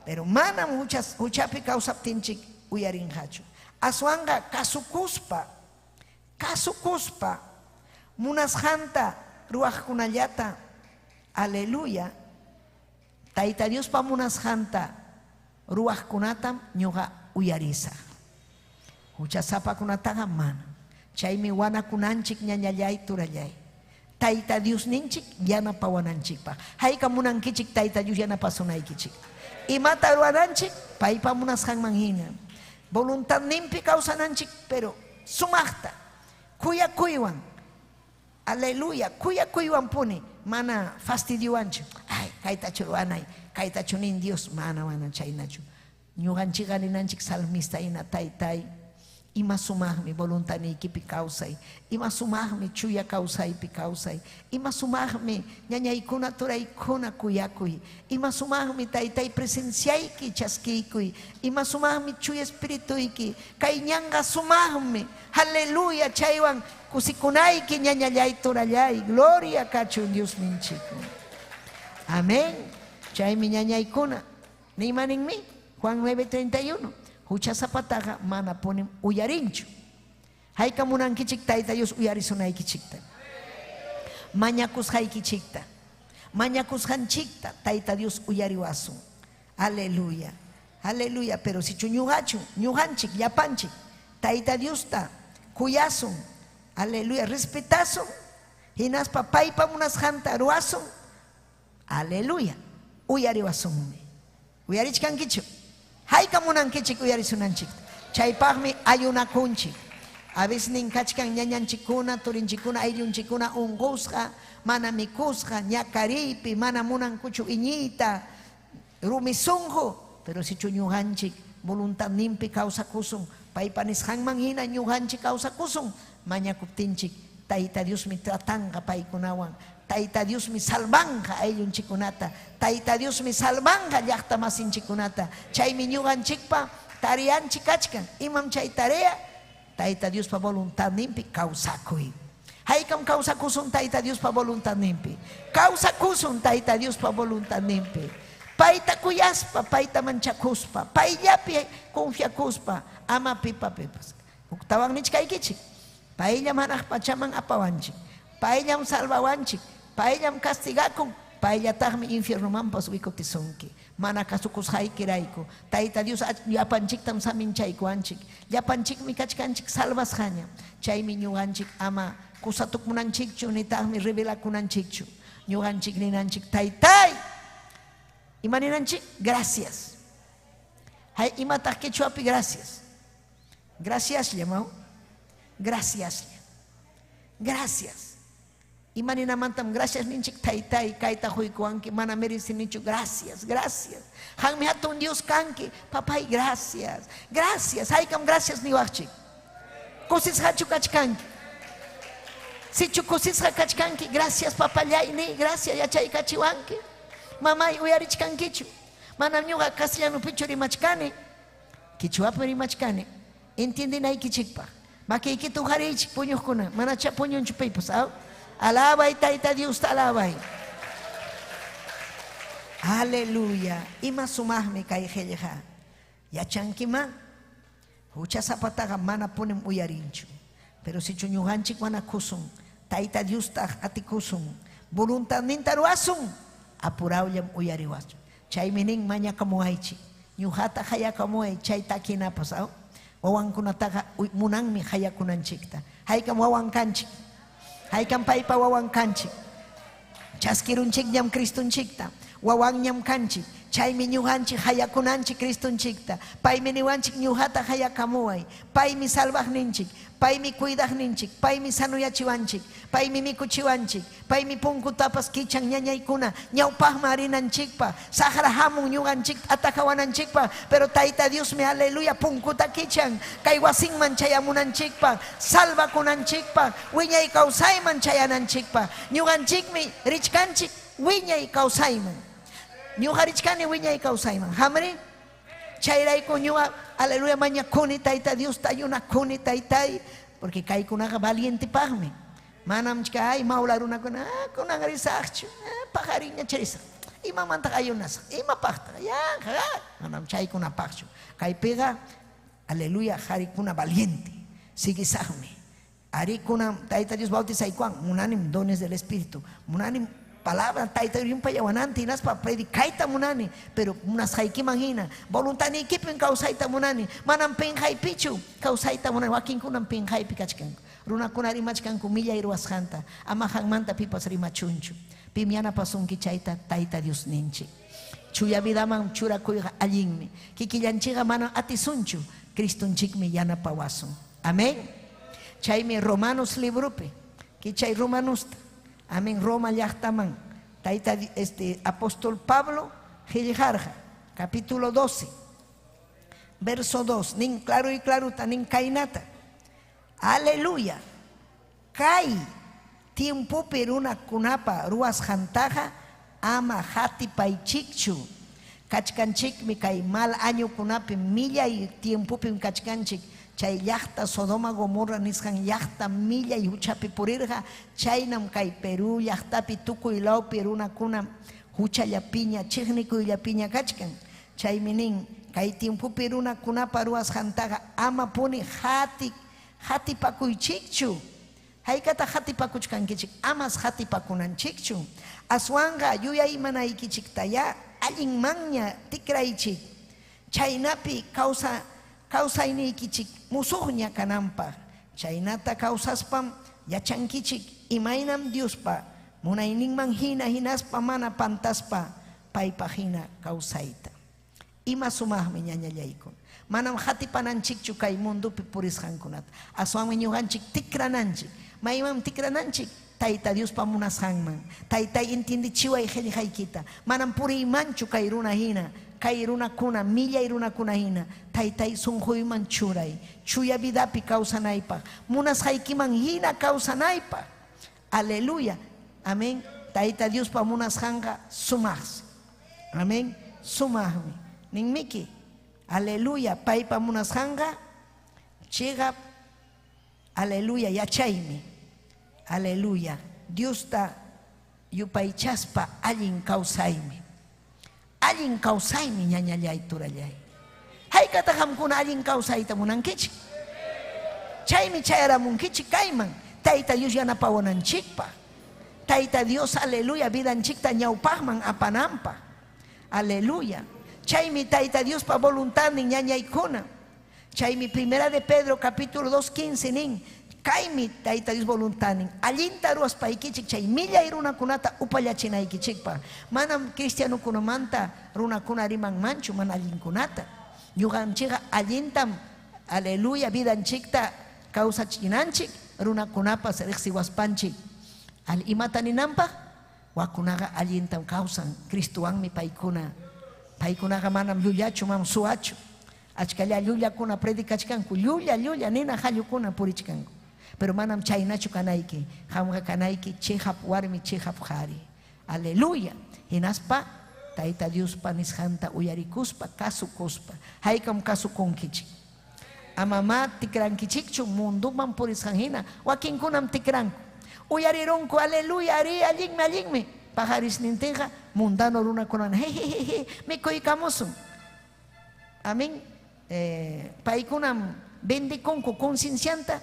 pero manam huchapi kawsaptinchik uyarinqachu. Aswanqa kasukuspa, kasukuspa munasqanta ruwaqkunallata, aleluya, Tayta Diospa munasqanta ruwaqkunatam ñuqa uyarisaq. Huchasapakunataqa manam. Chaymi wanakunanchik ñañallay turallay. Tayta Diosninchik yanapawananchikpaq. Hayka munankichik Tayta Dios yanapasunaykichik. Imata ruwananchik? Paypa munasqanman hina. Voluntadninpi kawsananchik, pero sumaqta, kuyakuywan. Aleluya, kuyakuywanpuni, mana fastidiowanchu. Ay, kaytachu ruwanay, kaytachu nin Dios, mana mana chaynachu. Ñuqanchikqa ninanchik salmista hina, Taytay, ima sumaqmi voluntadniykipi kawsay, ima sumaqmi chuya kawsaypi kawsay, ima sumaqmi ñañaykuna turaykuna kuyakuy, ima sumaqmi Taytay presenciayki chaskiykuy, ima sumaqmi chuya espirituyki, kay ñanqa sumaqmi, aleluya, chaywan kusikunayki ñañallay turallay, gloria kachun Diosninchikman. Amén. Chaymi ñañaykuna, niyma ninmi, Juan 9:31, huchasapataqa manapunim uyarinchu. Hayka munankichik Tayta Dios uyarisunaykichikta. Mañakusqaykichikta, mañakusqanchikta Tayta Dios uyariwasun. Aleluya. Aleluya. Pero sichu ñuqachu, ñuqanchik, llapanchik, Tayta Diosta kuyasun. Aleluya. Respetasun. Hinaspa paypa munasqanta ruwasun. Aleluya. Uyariwasunmi. Uyarichkankichu? Hayka munankichik uyarisunanchikta. Chaypaqmi ayunakunchik. A veces kachkan ñañanchikkuna, turinchikkuna, ayllunchikkuna unqusqa, mana mikusqa, ñakariypi, mana munankuchu iñiyta, rumi sunqu, pero sichu ñuqanchik voluntadninpi kawsakusun, paypa nisqanman hina ñuqanchik kawsakusun, mañakuptinchik Tayta Diosmi tratanqa paykunawan, Tayta Diosmi salvanqa ayllunchikkunata, Tayta Diosmi salvanqa llaqta masinchikkunata. Chaymi ñuqanchikpa tareanchik kachkan. Imam chay tarea? Tayta Diospa voluntadninpi kawsakuy. Haykam kawsakusun Tayta Diospa voluntadninpi? Kawsakusun Tayta Diospa voluntadninpi. Payta kuyaspa, payta manchakuspa, payllapi confiakuspa, ama pipa pipas. Huktawan nichkaykichik. Payllam hanaq pachaman apawanchik. Payllam salvawanchik, payllam castigakun, payllataqmi infiernomanpas wikutisunki. Mana kasukusqaykirayku. Tayta Dios llapanchiktam saminchaykuwanchik. Llapanchikmi kachkanchik salvasqaña. Chaymi ñuqanchik ama kusatukunanchikchu nitaqmi revelakunanchikchu. Ñuqanchik ninanchik, Taytay! Ima ninanchik? Gracias. Hay imataq quechuapi gracias. Graciaslla, mau. Graciaslla. Gracias. Ima ninamantam gracias ninchik taytay kayta huykuwanki mana merecinichu gracias, gracias. Qammi hatun Dios kanki, papay gracias. Gracias, haykam gracias niwaqchik. Kusisqachu kachkanki. Sichu kusisqa kachkanki, gracias papallay ni, gracias yachaykachiwanki. Mamay uyarichkankichu. Manam ñuqa castellanupichu rimachkani, quichuapi rimachkani. Entiendinaykichikpaq. Makiykita uqariychik puñuqkuna, manacha puñunchu pipas, aw? Alabay Tayta Diosta alabay. Aleluya. Ima sumaqmi kay qillqa. Yachankimá? Huchasapataqa manapunim uyarinchu. Pero sichu ñuqanchik wanakusun, Tayta Diosta atikusun, voluntadninta ruwasun, apurawllam uyariwasun. Chaymi nin mañakamuwaychik, ñuqata qayakamuway chay takinapas, aw? Wawankunataqa munanmi qayakunanchikta. Haykam wawan kanchik? Haykam paypa wawan kanchik? Chaskirunchikñam Cristonchikta, wawanñam kanchik. Chaymi ñuqanchik qayakunanchik Cristonchikta. Paymi niwanchik ñuqata qayakamuway. Paymi salvaqninchik, paymi cuidaqninchik, paymi sanoyachiwanchik, paymi mikuchiwanchik, paymi punkutapas kichan ñañaykuna ñawpaqman rinanchikpaq. Saqra hamun ñuqanchikta atakawananchikpaq, pero Tayta Diosmi aleluya punkuta kichan kay wasinman chayamunanchikpaq, salvakunanchikpaq, wiñay kawsayman chayananchikpaq. Ñuqanchikmi richkanchik wiñay kawsayman. Ñuqa richkani wiñay kawsayman. Qamri? Chayrayku ñuqa aleluya mañakuni Tayta Diosta ayunakuni Taytay, porque kaykunaqa valientepaqmi. Manam ay mawla runakuna, kunan risaqchu, paqarinñach risaq. Imamantaq ayunasaq? Imapaqtaq? Yanqa, manam chaykunapaqchu. Kaypiqa aleluya qarikuna valiente. Sigisaqmi. Arikuna Tayta Dios bautizaykuwan, munanim dones del Espíritu, munanim palabra Tayta Dios yumpayawananta hinaspa predicayta munani, pero munasqaykiman hina, voluntadniykipim kawsayta munani, manam pinqaypichu kawsayta munani, wakinkunam pinqaypi kachkanku. Runakuna rimachkanku millay ruwasqanta, ama qanmanta pipas rimachunchu. Pim yanapasunki chayta Tayta Diosninchik. Chuya vidaman churakuyqa allinmi. Kikillanchikqa manam atisunchu, Cristonchikmi yanapawasun. Amén. Chaymi Romanos libropi, kichay Romanosta, amén, Roma llaqtaman, Tayta apóstol Pablo qillqarqa, capítulo 12, verso 2, nin claro y claruta, nin kaynata. Aleluya. Kay tiempopi runakunapa ruwasqantaqa ama hatipaychikchu. Kachkanchikmi kay mal añokunapi millay tiempopim kachkanchik. Chay llaqta Sodoma Gomorra nisqan llaqta millay huchapi purirqa, chaynam kay Perú llaqtapi tukuy lawpi runakuna huchallapiña, chiqnikuyllapiña kachkan. Chaymi nin, kay tiempopi runakunapa ruwasqantaqa amapuni hatipakuychikchu. Haykataq hatipakuchkankichik, amas hatipakunanchikchu. Aswanqa yuyaymanaykichiktayá allinmanña tikraychik. Chaynapi kawsayniykichik musuqña kananpaq. Chaynata kawsaspam yachankichik imaynam Diospa munayninman hina hinaspa mana pantaspa paypaq hina kawsayta. Ima sumaqmi ñañallaykuna. Manam hatipananchikchu kay mundopi purisqankunata. Aswanmi ñuqanchik tikrananchik. Maymanmi tikrananchik? Tayta Diospa munasqanman. Taytay entiendechiway qillqaykita. Manam puriymanchu kay runa hina, kay runakuna, millay runakuna hina. Taytay sunquyman churay. Chuya vidapi kawsanaypaq. Munasqaykiman hina kawsanaypaq. Aleluya. Amén. Tayta Diospa munasqanqa sumaqsi. Amén. Sumaqmi. Ninmiki. Aleluya. Paypa munasqanqa chiqap. Aleluya. Yachaymi. Aleluya. Diosta yupaychaspa allin kawsaymi. Allin kawsaymi ñañallay turallay. Haykataq qamkuna allin kawsayta munankichik? Chaymi chayaramunkichik kayman. Tayta Dios yanapawananchikpaq. Tayta Dios, aleluya, vidanchikta ñawpaqman apananpaq. Aleluya. Chaymi Tayta Diospa voluntadnin ñañaykuna. Chaymi Primera de Pedro capítulo 2, 15 nin, kaymi Tayta Dios voluntadnin, allinta ruwaspaykichik chay millay runakunata upallachinaykichikpaq. Manam cristianokunamanta runakuna rimanmanchu mana allinkunata. Ñuqanchikqa allintam, aleluya, vidanchikta kawsachinanchik runakunapas riqsiwaspanchik. Al imata ninanpaq? Wakunaqa allintam kawsan, Cristowanmi paykuna. Paykunaqa manam llullachu, manam suwachu. Achkalla llullakuna predicachkanku, llulla, llulla, nina qallukuna purichkanku. Pero manam chaynachu kanayki, qamqa kanayki chiqap warmi, chiqap qari. Aleluya. Hinaspa Tayta Diospa nisqanta uyarikuspa, kasukuspa. Haykam kasukunkichik? Amamá tikrankichikchu mundoman purisqan hina, wakinkunam tikranku. Uyarirunku, aleluya, arí, allinmi, allinmi. Paqarisnintinqa mundano runakunan, hehehehe, mikuykamusun. Amén. Paykunam bendikunku conciencianta,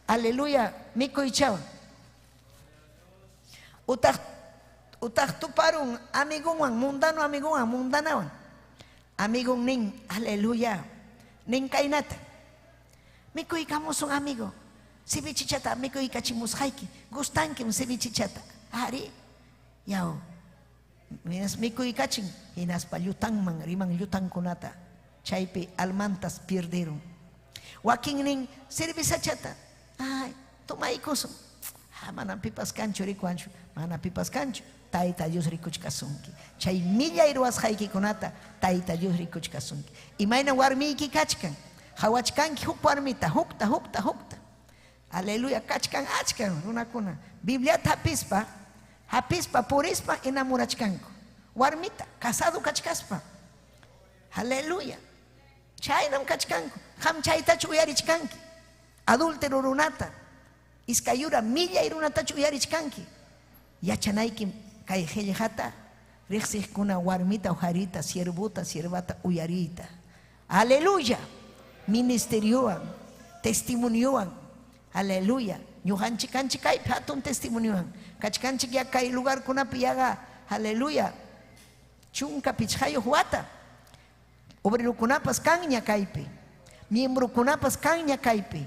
aleluya, mikuychawan. Utaq utaq tuparun amigonwan, mundano amigonwan, mundanawan. Amigon nin, aleluya, nin kaynata. Mikuykamusun amigo, cevichechata mikuykachimusqayki, gustankim cevichechata. Ari, yaw, minas mikuykachin, hinaspa llutanman riman llutankunata, chaypi almantas pierderun. Wakin nin, cervezachata, ay, tomaykusun. Ah, manam pipas kanchu rikuwanchu, mana pipas kanchu. Tayta Dios rikuchkasunki. Chay millay ruwasqaykikunata Tayta Dios rikuchkasunki. Imayna warmiyki kachkan, qawachkanki huk warmita, hukta, hukta, hukta. Aleluya, kachkan achkan runakuna. Bibliata hapispa, hapispa, purispa enamorachkanku. Warmita, casado kachkaspa. Aleluya. Chaynam kachkanku. Qam chaytachu uyarichkanki. Adúltero runata, iskayura millay runatachu uyarichkanki. Yachanaykim kay qillqata riqsiqkuna warmita, ujarita, siervota, siervata uyariyta. Aleluya. Ministeriowan, testimoniowan. Aleluya. Ñuqanchik kanchik kaypi hatun testimoniowan. Kachkanchik ya kay lugarkunapi yaqa, aleluya, 15 wata. Obrerokunapas kanña kaypi. Miembrokunapas kanña kaypi.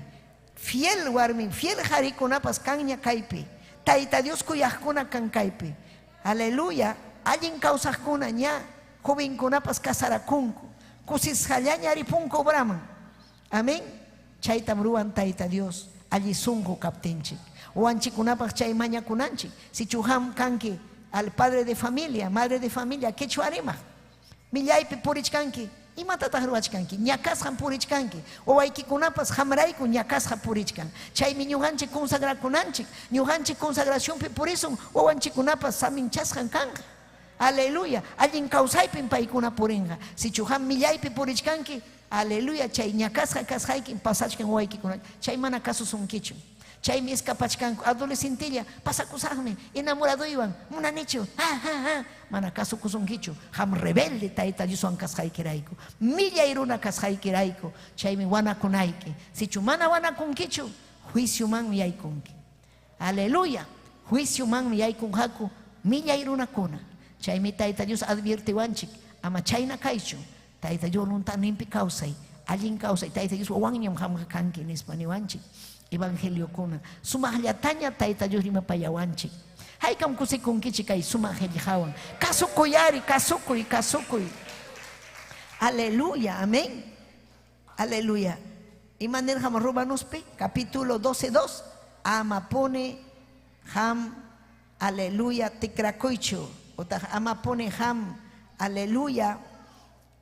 Fiel warmi, fiel qarikunapas kanña kaypi. Tayta Dios kuyaqkuna kan kaypi. Aleluya. Allin kawsaqkuna ña jovenkunapas casarakunku. Kusisqallaña ripunku obraman. Amén. Chaytam ruwan Tayta Dios alli sunqu kaptinchik. Wawanchikkunapaq chay mañakunanchik. Sichu qam kanki al padre de familia, madre de familia quechua rimaq. Millaypi purichkanki, imatataq ruwachkanki? Ñakasqam purichkanki. Wawaykikunapas qamrayku ñakasqa purichkan. Chaymi ñuqanchik consagrakunanchik. Ñuqanchik consagracionpi purisun, wawanchikkunapas saminchasqan kanqa. Aleluya. Allin kawsaypim paykuna purinqa. Sichu qam millaypi purichkanki, aleluya, chay ñakasqa kasqaykim pasachkan wawaykikuna. Chay mana kasusunkichu. Chaymi escapachkanku. Adolescentilla, pasakusaqmi, enamoradoywan, munanichu, ha, ha, ha. Mana kasukusunkichu. Qam rebelde Tayta Dioswan kasqaykirayku. Millay runa kasqaykirayku. Chaymi wanakunayki. Sichu mana wanakunkichu, juiciomanmi yaykunki. Aleluya. Juiciomanmi yaykunqaku millay runakuna. Chaymi Tayta Dios adviertewanchik, ama chayna kaychu. Tayta Dios voluntadninpi kawsay, allin kawsay. Tayta Dios wawanñam qamqa kanki nispa niwanchik. Evangeliokuna sumaqllataña Tayta Dios rimapayawanchik. Haykam kusikunkichik kay sumaq qillqawan. Kasukuy ari, kasukuy, kasukuy. Aleluya, amén. Aleluya. Ima nirqam Romanospi? Capítulo 12, 2. Amapuni qam, aleluya, tikrakuychu. Utaq amapuni qam, aleluya,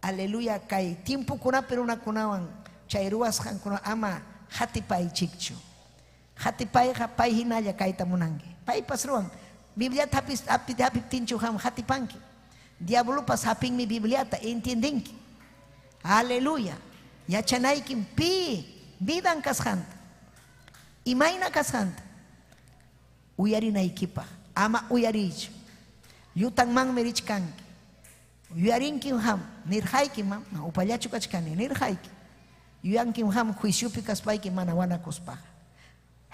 aleluya, kay tiempokunapi runakunawan chay ruwasqankuna ama qatipaychikchu. Qatipayqa pay hinalla kayta munanki. Paypas ruwan. Bibliata hapiptinchu qam qatipanki. Diablopas hapinmi Bibliata, entiendenki. Aleluya. Yachanaykim pi vidan kasqanta, imayna kasqanta uyarinaykipaq. Ama uyariychu. Llutanmanmi richkanki. Yuyarinkim qam, nirqaykim, ma upallachu kachkani, nirqayki. Yuyankim qam juiciopi kaspayki mana wanakuspaqa.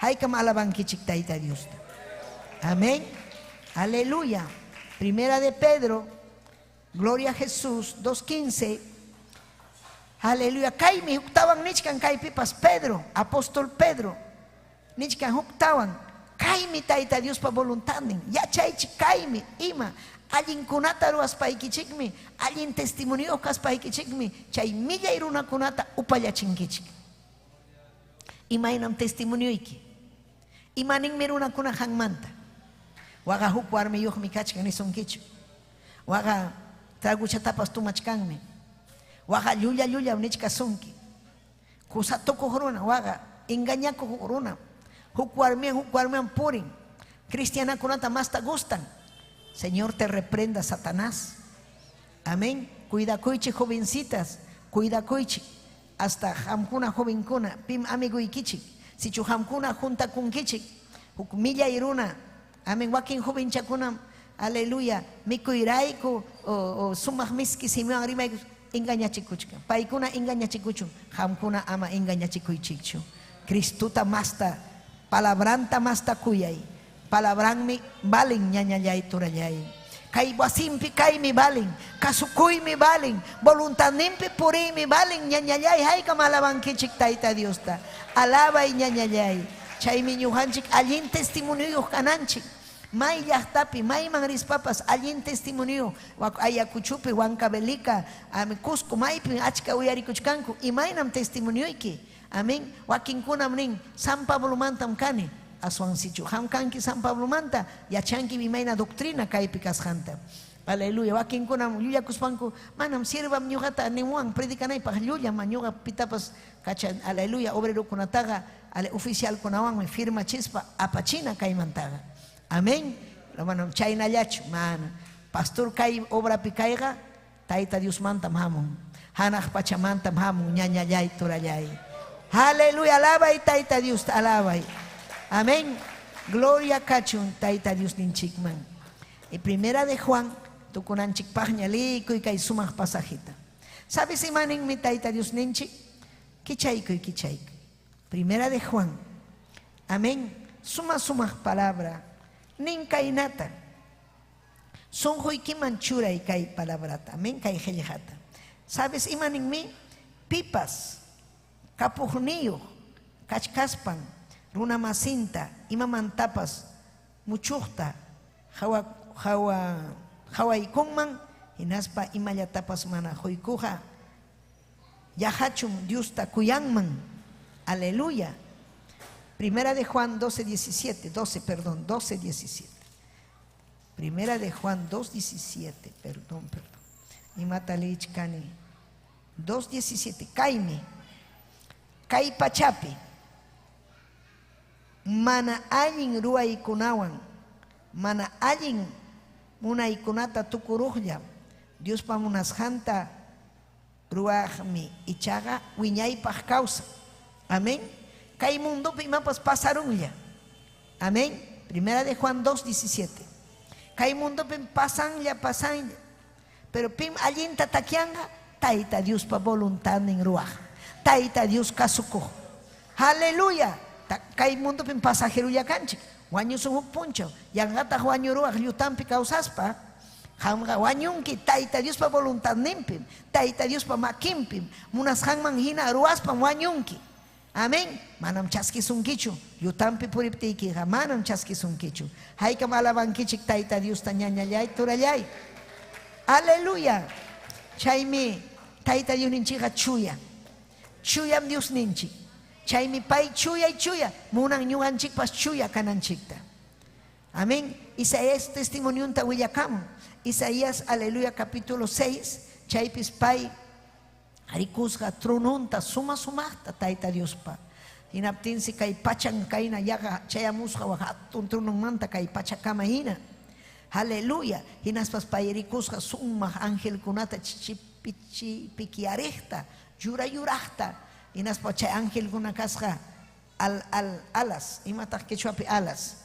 Haykam alabankichik Tayta Diosta. Amén. Aleluya. Primera de Pedro, Gloria a Jesús, 2.15. Aleluya. Kaymi huktawan nichkan kaypipas Pedro, apóstol Pedro. Nichkan huktawan. Kaymi Tayta Diospa voluntadnin. Yachaychik kaymi ima. Allinkunata ruwaspaykichikmi, allin testimonio kaspaykichikmi, chay millay runakunata upallachinkichik. Imaynam testimonioyki. Imaninmi runakuna hanmanta. Waqa huk warmiyuqmi kachkan nisunkichu. Waqa traguchatapas tumachkanmi. Waqa llulla llulla nichkasunki. Kusa tukuq runa, waqa engañakuq runa. Huk warmiwan purin. Cristianakunata masta gustan. Señor te reprenda, Satanás. Amén. Cuidakuychik, jovencitas. Cuidakuychik. Hasta hamkuna jovenkuna, pim amiguykichik. Sichu hamkuna juntakunkichik. Huk millay runa. Amén. Wakin jovenchakuna, aleluya, mikuyrayku o sumaq miski simiwan rimayku engañachikuchkan. Paykuna engañachikuchun, hamkuna ama engañachikuychikchu. Cristuta masta, palabranta masta kuyay. Palabranmi valen ñañallay turallay. Kay wasimpi kaymi valen, kasukuymi valen, voluntadninpi puriymi valen ñañallay, haykam alabankichik Tayta Diosta. Alabay ñañallay. Chaymi ñuqanchik allin testimonioyuq kananchik. May llaqtapi, mayman rispapas allin testimonio, Ayacuchupi, Huancavelica, Cusco, maypi achka uyarikuchkanku, imaynam testimonioyki. Amén. Wakinkunam nin, San Pablomantam kani. Aswansichu, ham kanki San Pablomanta, yachanki imayna doctrina kaypi kasqanta. Aleluya. Wakinkunam llullakuspanku, manam sirvam ñuqata nimuwan predicanaypaq llulla, ma ñuqa pitapas kacha, aleluya, obrerokunataqa, oficialkunawanmi firmachispa apachina kaymantaqa. Amén. Manam chaynallachu, mana. Pastor kay obrapi kayqa, Tayta Diosmantam hamun. Hanaq pachamantam hamun, ñañallay, turallay. Aleluya, alabay Tayta Dios, alabay. Amén. Gloria kachun Tayta Dios ninchikman. Y primera de Juan, tukunanchikpaqña likuy kay sumaq pasajita. ¿Sabes imaninmi Tayta Dios ninchik? Kichaykuy, kichaykuy. Primera de Juan. Amén. Suma sumaq palabra. Nin kaynata. Sunquykiman churay kay palabrata. Amén, kay qillqata. ¿Sabes imaninmi? Pipas kapuqniyuq kachkaspan runa masinta imamantapas muchuqta hawaykunman hinaspa imallatapas mana quykuqa yahachum Diosta kuyanman. Aleluya. Primera de Juan 12:17, 12, perdón, 12:17. Primera de Juan 2:17, perdón, perdón. Imatalich kani. 2:17, kaymi. Kay pachapi. Mana allin ruwaykunawan, mana allin munaykunata tukuruqlla, Diospa munasqanta ruwaqmi ichaqa wiñaypaq kawsan. Amén. Kay mundopi imapas pasarunlla. Amén. Primera de Juan 2:17. Kay mundopi pasanlla, pasanlla. Pero pim allinta takianqa, Tayta Diospa voluntadnin ruwaq. Tayta Dios kasukuq. Aleluya. Kay mundopi pasajerulla kanchik. Wañusun huk punchaw. Yanqataq wañuruwaq llutampi kawsaspa. Qamqa wañunki Tayta Diospa voluntadninpim, Tayta Diospa makinpim, munasqanman hina ruwaspam wañunki. Amén. Manam chaskisunkichu. Llutampi puriptiykiqa manam chaskisunkichu. Haykam alabankichik Tayta Diosta ñañallay turallay. Aleluya. Chaymi Tayta Diosninchikqa chuya. Chuyam Diosninchik. Chaymi pay chuyay chuya, munan ñuqanchikpas chuya kananchikta. Amén. Isaías testimonionta willakamun. Isaías, aleluya, capítulo 6, chaypis pay rikusqa tronunta suma sumaqta Tayta Diospa. Hinaptinsi kay pachan kayna yaqa chayamusqa waq hatun tronunmanta kay pachakama hina. Aleluya. Hinaspas pay rikusqa sumaq angelkunata chipikiarejta, yura yuraqta. Hinaspa chay angelkuna kasqa al alas, imataq quechuapi alas.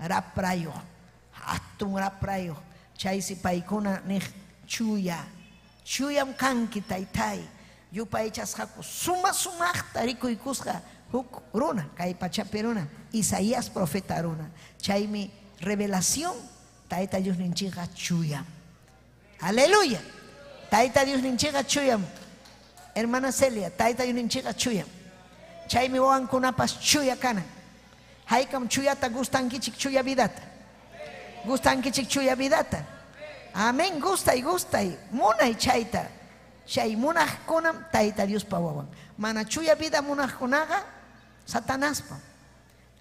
Raprayuq, hatun raprayuq. Chaysi paykuna niq chuya. Chuyam kanki taytay. Yupaychasqaku suma sumaqta rikuykusqa Huk runa, kay pachapi runa, Isaías profeta runa. Chaymi revelación Tayta Diosninchikqa chuyam. Aleluya. Tayta Diosninchikqa chuyam. Hermana Celia, Tayta Diosninchikqa chuyam. Chaymi wawankunapas chuya kanan. Haykam chuyata gustankichik chuya vidata. Gustankichik chuya vidata. Amén, gustay, gustay. Munay chayta. Chay munaqkunam Tayta Diospa wawan. Mana chuya vida munaqkunaqa Satanaspa.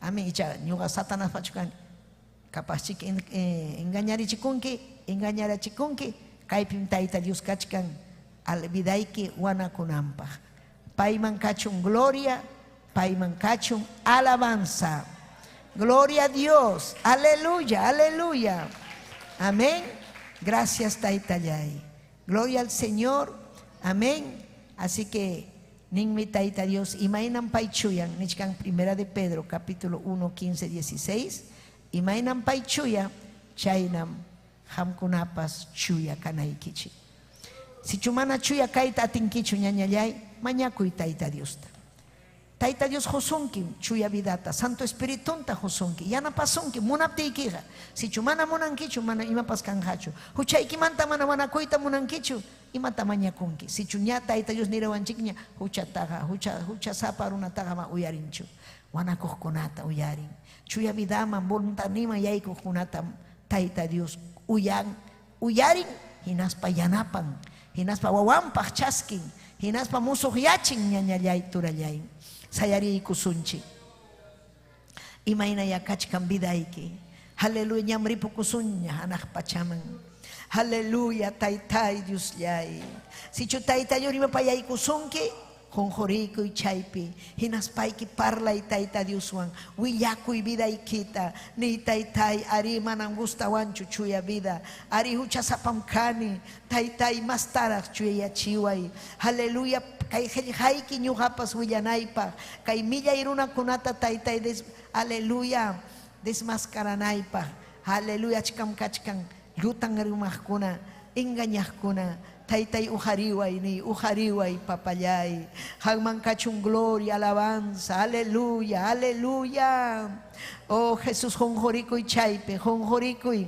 Amén, icha ñuqa Satanaspachu kani. Capazchik engañarichikunki, engañarachikunki, kaypim Tayta Dios kachkan al vidayki wanakunanpaq. Payman kachun gloria, payman kachun alabanza. Gloria a Dios, aleluya, aleluya. Amén. Gracias Taytallay. Gloria al Señor. Amén. Así que ninmi Tayta Dios imaynam pay chuyan nichkan Primera de Pedro capítulo 1, 15, 16. Imaynam pay chuya chaynam qamkunapas chuya kanaykichik. Sichu mana chuya kayta atinkichu ñañallay, mañakuy Tayta Diosta. Tayta Dios qusunkim chuya vidata, Santo Espiritunta qusunki, yanapasunki munaptiykiqa. Sichu mana munankichu, mana imapas kanqachu. Huchaykimanta mana wanakuyta munankichu, imata mañakunki. Sichu ña Tayta Dios nirawanchikña, huchataqa, hucha huchasapa runataqa ma uyarinchu. Wanakuqkunata uyarin. Chuya vidaman, voluntadniman yaykuqkunatam Tayta Dios uyan, uyarin, hinaspa yanapan, hinaspa wawanpaq chaskin, hinaspa musuqyachin ñañallay turallay. Sayariykusunchik. Imaynaya kachkan vidayki. Aleluya, ñam ripukusunña hanaq pachaman. Aleluya, Taytay Diosllay. Sichu Tayta Dios rimapayaykusunki, qunquriykuy chaypi. Hinaspayki parlay Tayta Dioswan, willakuy vidaykita. Niy Taytay, ari manam gustawanchu chuya vida. Ari huchasapam kani. Taytay mastaraq chuyayachiway. Aleluya, kay qillqayki ñuqapas willanaypaq. Kay millay runakunata Taytay des, aleluya, desmascaranaypaq. Aleluya, achkam kachkan llutan rimaqkuna, engañaqkuna. Taytay uqariway ni, uqariway papallay. Qamman kachun gloria, alabanza, aleluya, aleluya. Oh Jesús, qunqurikuy chaypi, qunqurikuy.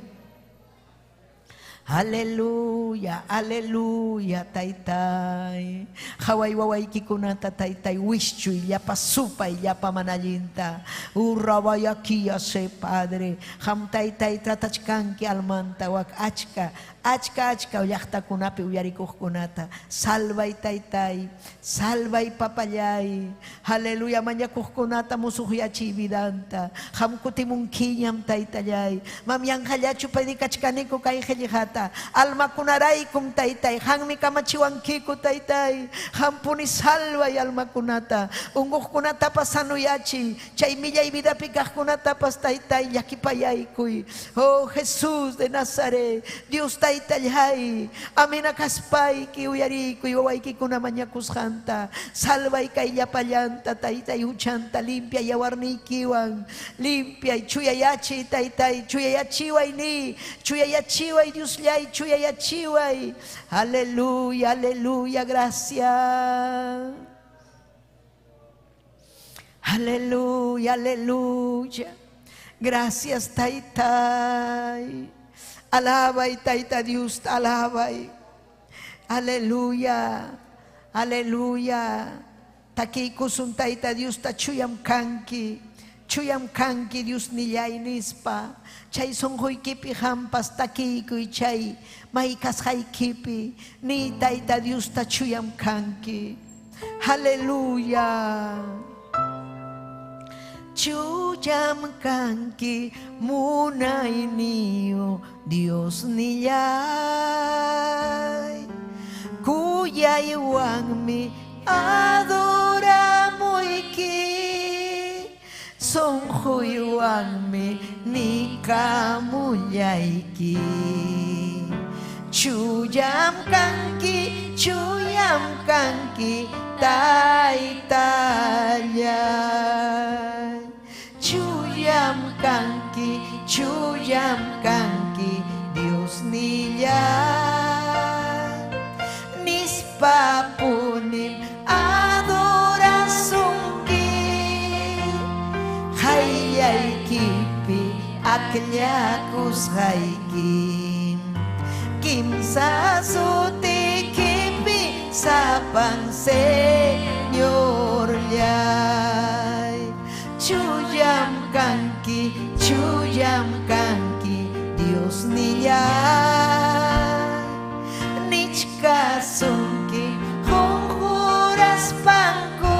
Aleluya, aleluya, Taytay. Qhaway wawaykikunata, Taytay, wischuy, llapa supay, llapa mana allinta. Urrabayakiya se, Padre. Qam Taytay tratachkanki almanta, wak achka, achka, achka llaqtakunapi uyarikuqkunata. Salvay, Taytay, salvay, papallay. Aleluya, mañakuqkunata musuqyachiy vidanta. Qam kutimunkiñam, Taytallay. Mam yanqallachu predicachkaniku kay qillqata. Almakunaraykum, Taytay. Qanmi kamachiwankiku, Taytay. Qampuni salvay almakunata. Unquqkunatapas sanuyachiy. Chay millay vidapi kaqkunatapas, Taytay, llakipayaykuy. Oh Jesús de Nazaret, Dios Taytallay. Amina kaspayki uyariykuy wawaykikuna mañakusqanta. Salvay kay llapallanta, Taytay, huchanta limpia yawarniykiwan. Limpia chuyayachiy, Taytay, chuyayachiway ni, chuyayachiway Diosllay, chuyayachiway. Aleluya, aleluya, gracias. Aleluya, aleluya. Gracias, Taytay. Alabay, Tayta Dios, alabay. Aleluya, aleluya. Takiykusun Tayta Diosta chuyam kanki. Chuyam kanki Dios nillay nispa. Chay sunquykipi hampas takiykuy chay may kasqaykipi ni Tayta Diosta chuyam kanki. Aleluya. Chuyam kanki munayniyo Dios nillay. Kuyaywanmi adoramuyki. Sunquywanmi nikamullayki. Chuyam kanki, chuyam kanki, Taytallay. Chuyam kanki, chuyam kanki, Dios nillay. Nispa punim adorasunki. mañakusqayki. Kimsa sutikipi sapan Señorllay. Chuyam kanki, chuyam kanki, Diosnillay. Nichkasunki qunquraspanku,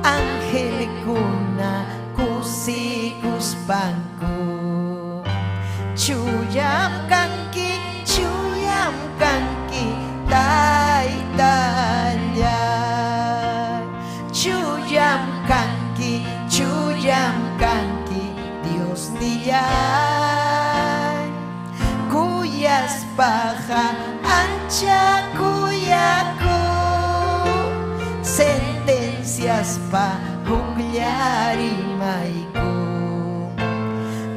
angelkuna kusikuspanku. Chuyam kanki, chuyam kanki, Taytallay. Chuyam kanki, chuyam kanki, Diosnillay. Kuyaspaqa ancha kuyaku, sentenciaspa huklla rimayku.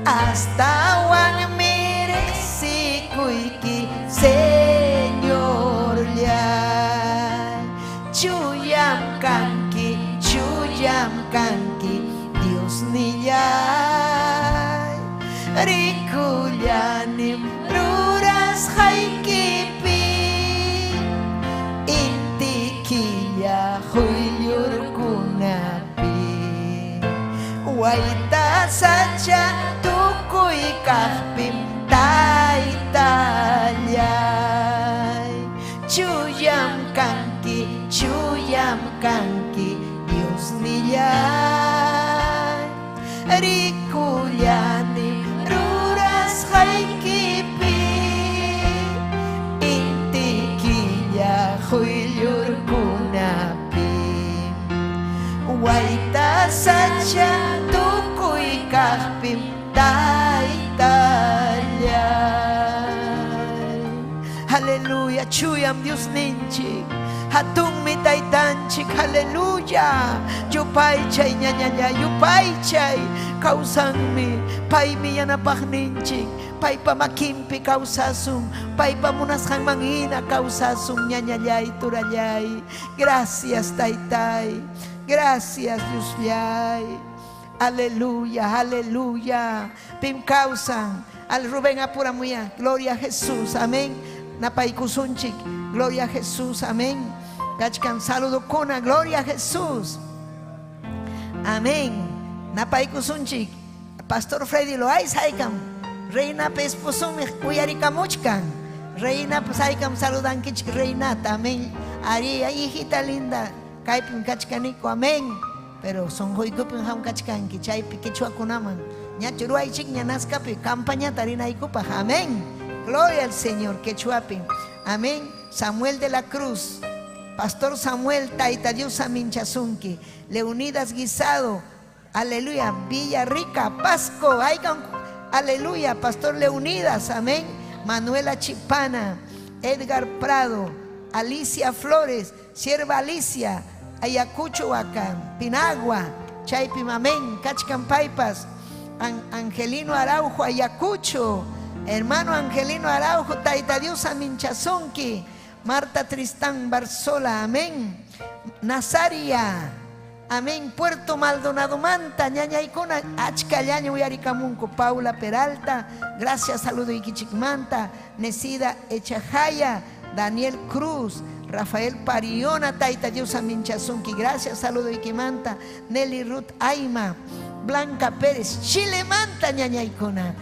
Astawanmi riqsikuyki, Señorllay. Chuyam kanki, chuyam kanki, Diosnillay. Rikullanim rurasqaykipi, inti killa quyllurkunapi. Wayta sacha tukuy kaqpim Taytallay. Chuyam kanki, chuyam kanki, Diosnillay. Rikullanim rurasqaykipi, inti killa quyllurkunapi. Wayta sacha tukuy kaqpim Taytallay. Aleluya, chuyam Diosninchik, hatunmi Taytanchik, aleluya. Yupaychay ñañalla, yupaychay, kawsanmi, paymi yanapaqninchik, paypa makinpi kawsasun, paypa munasqanman hina kawsasun, ñañallay, turallay. Gracias, Taytay. Gracias, Diosllay. Aleluya, aleluya. Pim kawsan. Al Rubén apuramuya. Gloria a Jesús. Amén. Napaykusunchik. Gloria a Jesús. Amén. Kachkan saludo kuna. Gloria a Jesús. Amén. Napaykusunchik. Pastor Freddy Loaiza haykam. Reina esposonmi uyarikamuchkan. Reina pues haykam saludankichik reinata. Amén. Ari, hijita linda. Kaypim kachkaniko. Amén. Pero sunquykupim hamkachkanki chaypi quechuakunaman. Ñachu ruwaychik ña Nazcapi campañata rinaykupaq. Amén. Gloria al Señor quechuapi. Amén. Samuel de la Cruz. Pastor Samuel, Taita Dios Aminchasunki. Leonidas Guisado. Aleluya. Villa Rica, Pasco. Aleluya. Pastor Leonidas. Amén. Manuela Chipana. Edgar Prado. Alicia Flores. Sierva Alicia. Ayacucho acá, Pinagua, Chaypim, amén, Kachkan Paipas, Angelino Araujo, Ayacucho, hermano Angelino Araujo, Taita Dios Aminchasunki, Marta Tristán Barzola, amén, Nazaria, amén, Puerto Maldonado Manta, ñañaykuna, Achcallaño Uyarikamunco, Paula Peralta, gracias, saludo Iquichicmanta, Nesida Echajaya, Daniel Cruz, Rafael Pariona, Taita Dios Aminchasunki, gracias, saludo Iquimanta, Nelly Ruth Aima, Blanca Pérez, Chile Manta, ñañaykuna,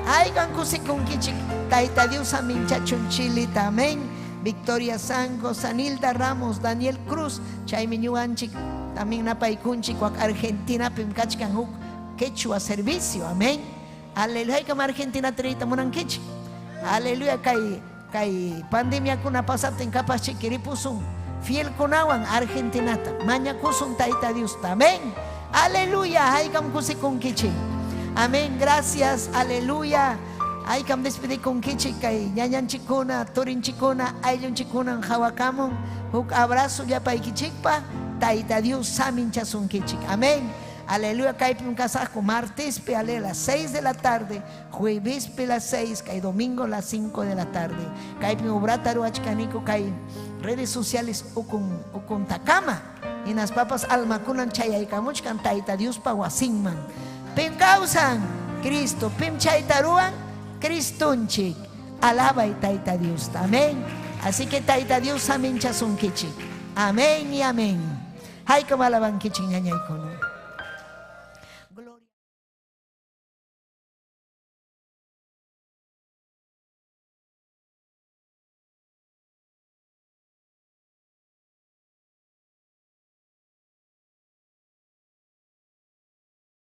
Aygan kusikunkichik, Taita Dios Aminchachun Chilita, amén, Victoria Sango, Sanilda Ramos, Daniel Cruz, Chaymi ñuqanchik, también napaykunchik, wak Argentina, pim kachkan huk quechua servicio, amén, aleluya, haykam Argentina trita munankichik, aleluya, kay kay pandemia kuna pasaptin capaz chikiripusun fiel kunawan Argentinata mañakusun Taita Dios, amén, aleluya, haykam kusikunkichik, amén, gracias, aleluya, haykam despedikunkichik kay ñañanchikuna, turinchikuna, ayllunchikunan hawakamun, huk abrazo llapaykichikpa, Taita Dios saminchasunkichik, amén. Aleluya, kaypim kasaqku martespi, aleluya, las 6 de la tarde, juevespi las 6, kay domingo las 5 de la tarde. Kaypim obrata ruwachkaniku kay redes sociales ukun, ukun takama. Hinaspapas almakunan chayaykamuchkan Tayta Diospa wasinman. Pim kawsan. Cristo. Pim chayta ruwan? Cristonchik. Alabay Tayta Diosta. Amén. Así que Tayta Dios saminchasunkichik. Amén y amén. Haykam alabankichik ñañaykuna.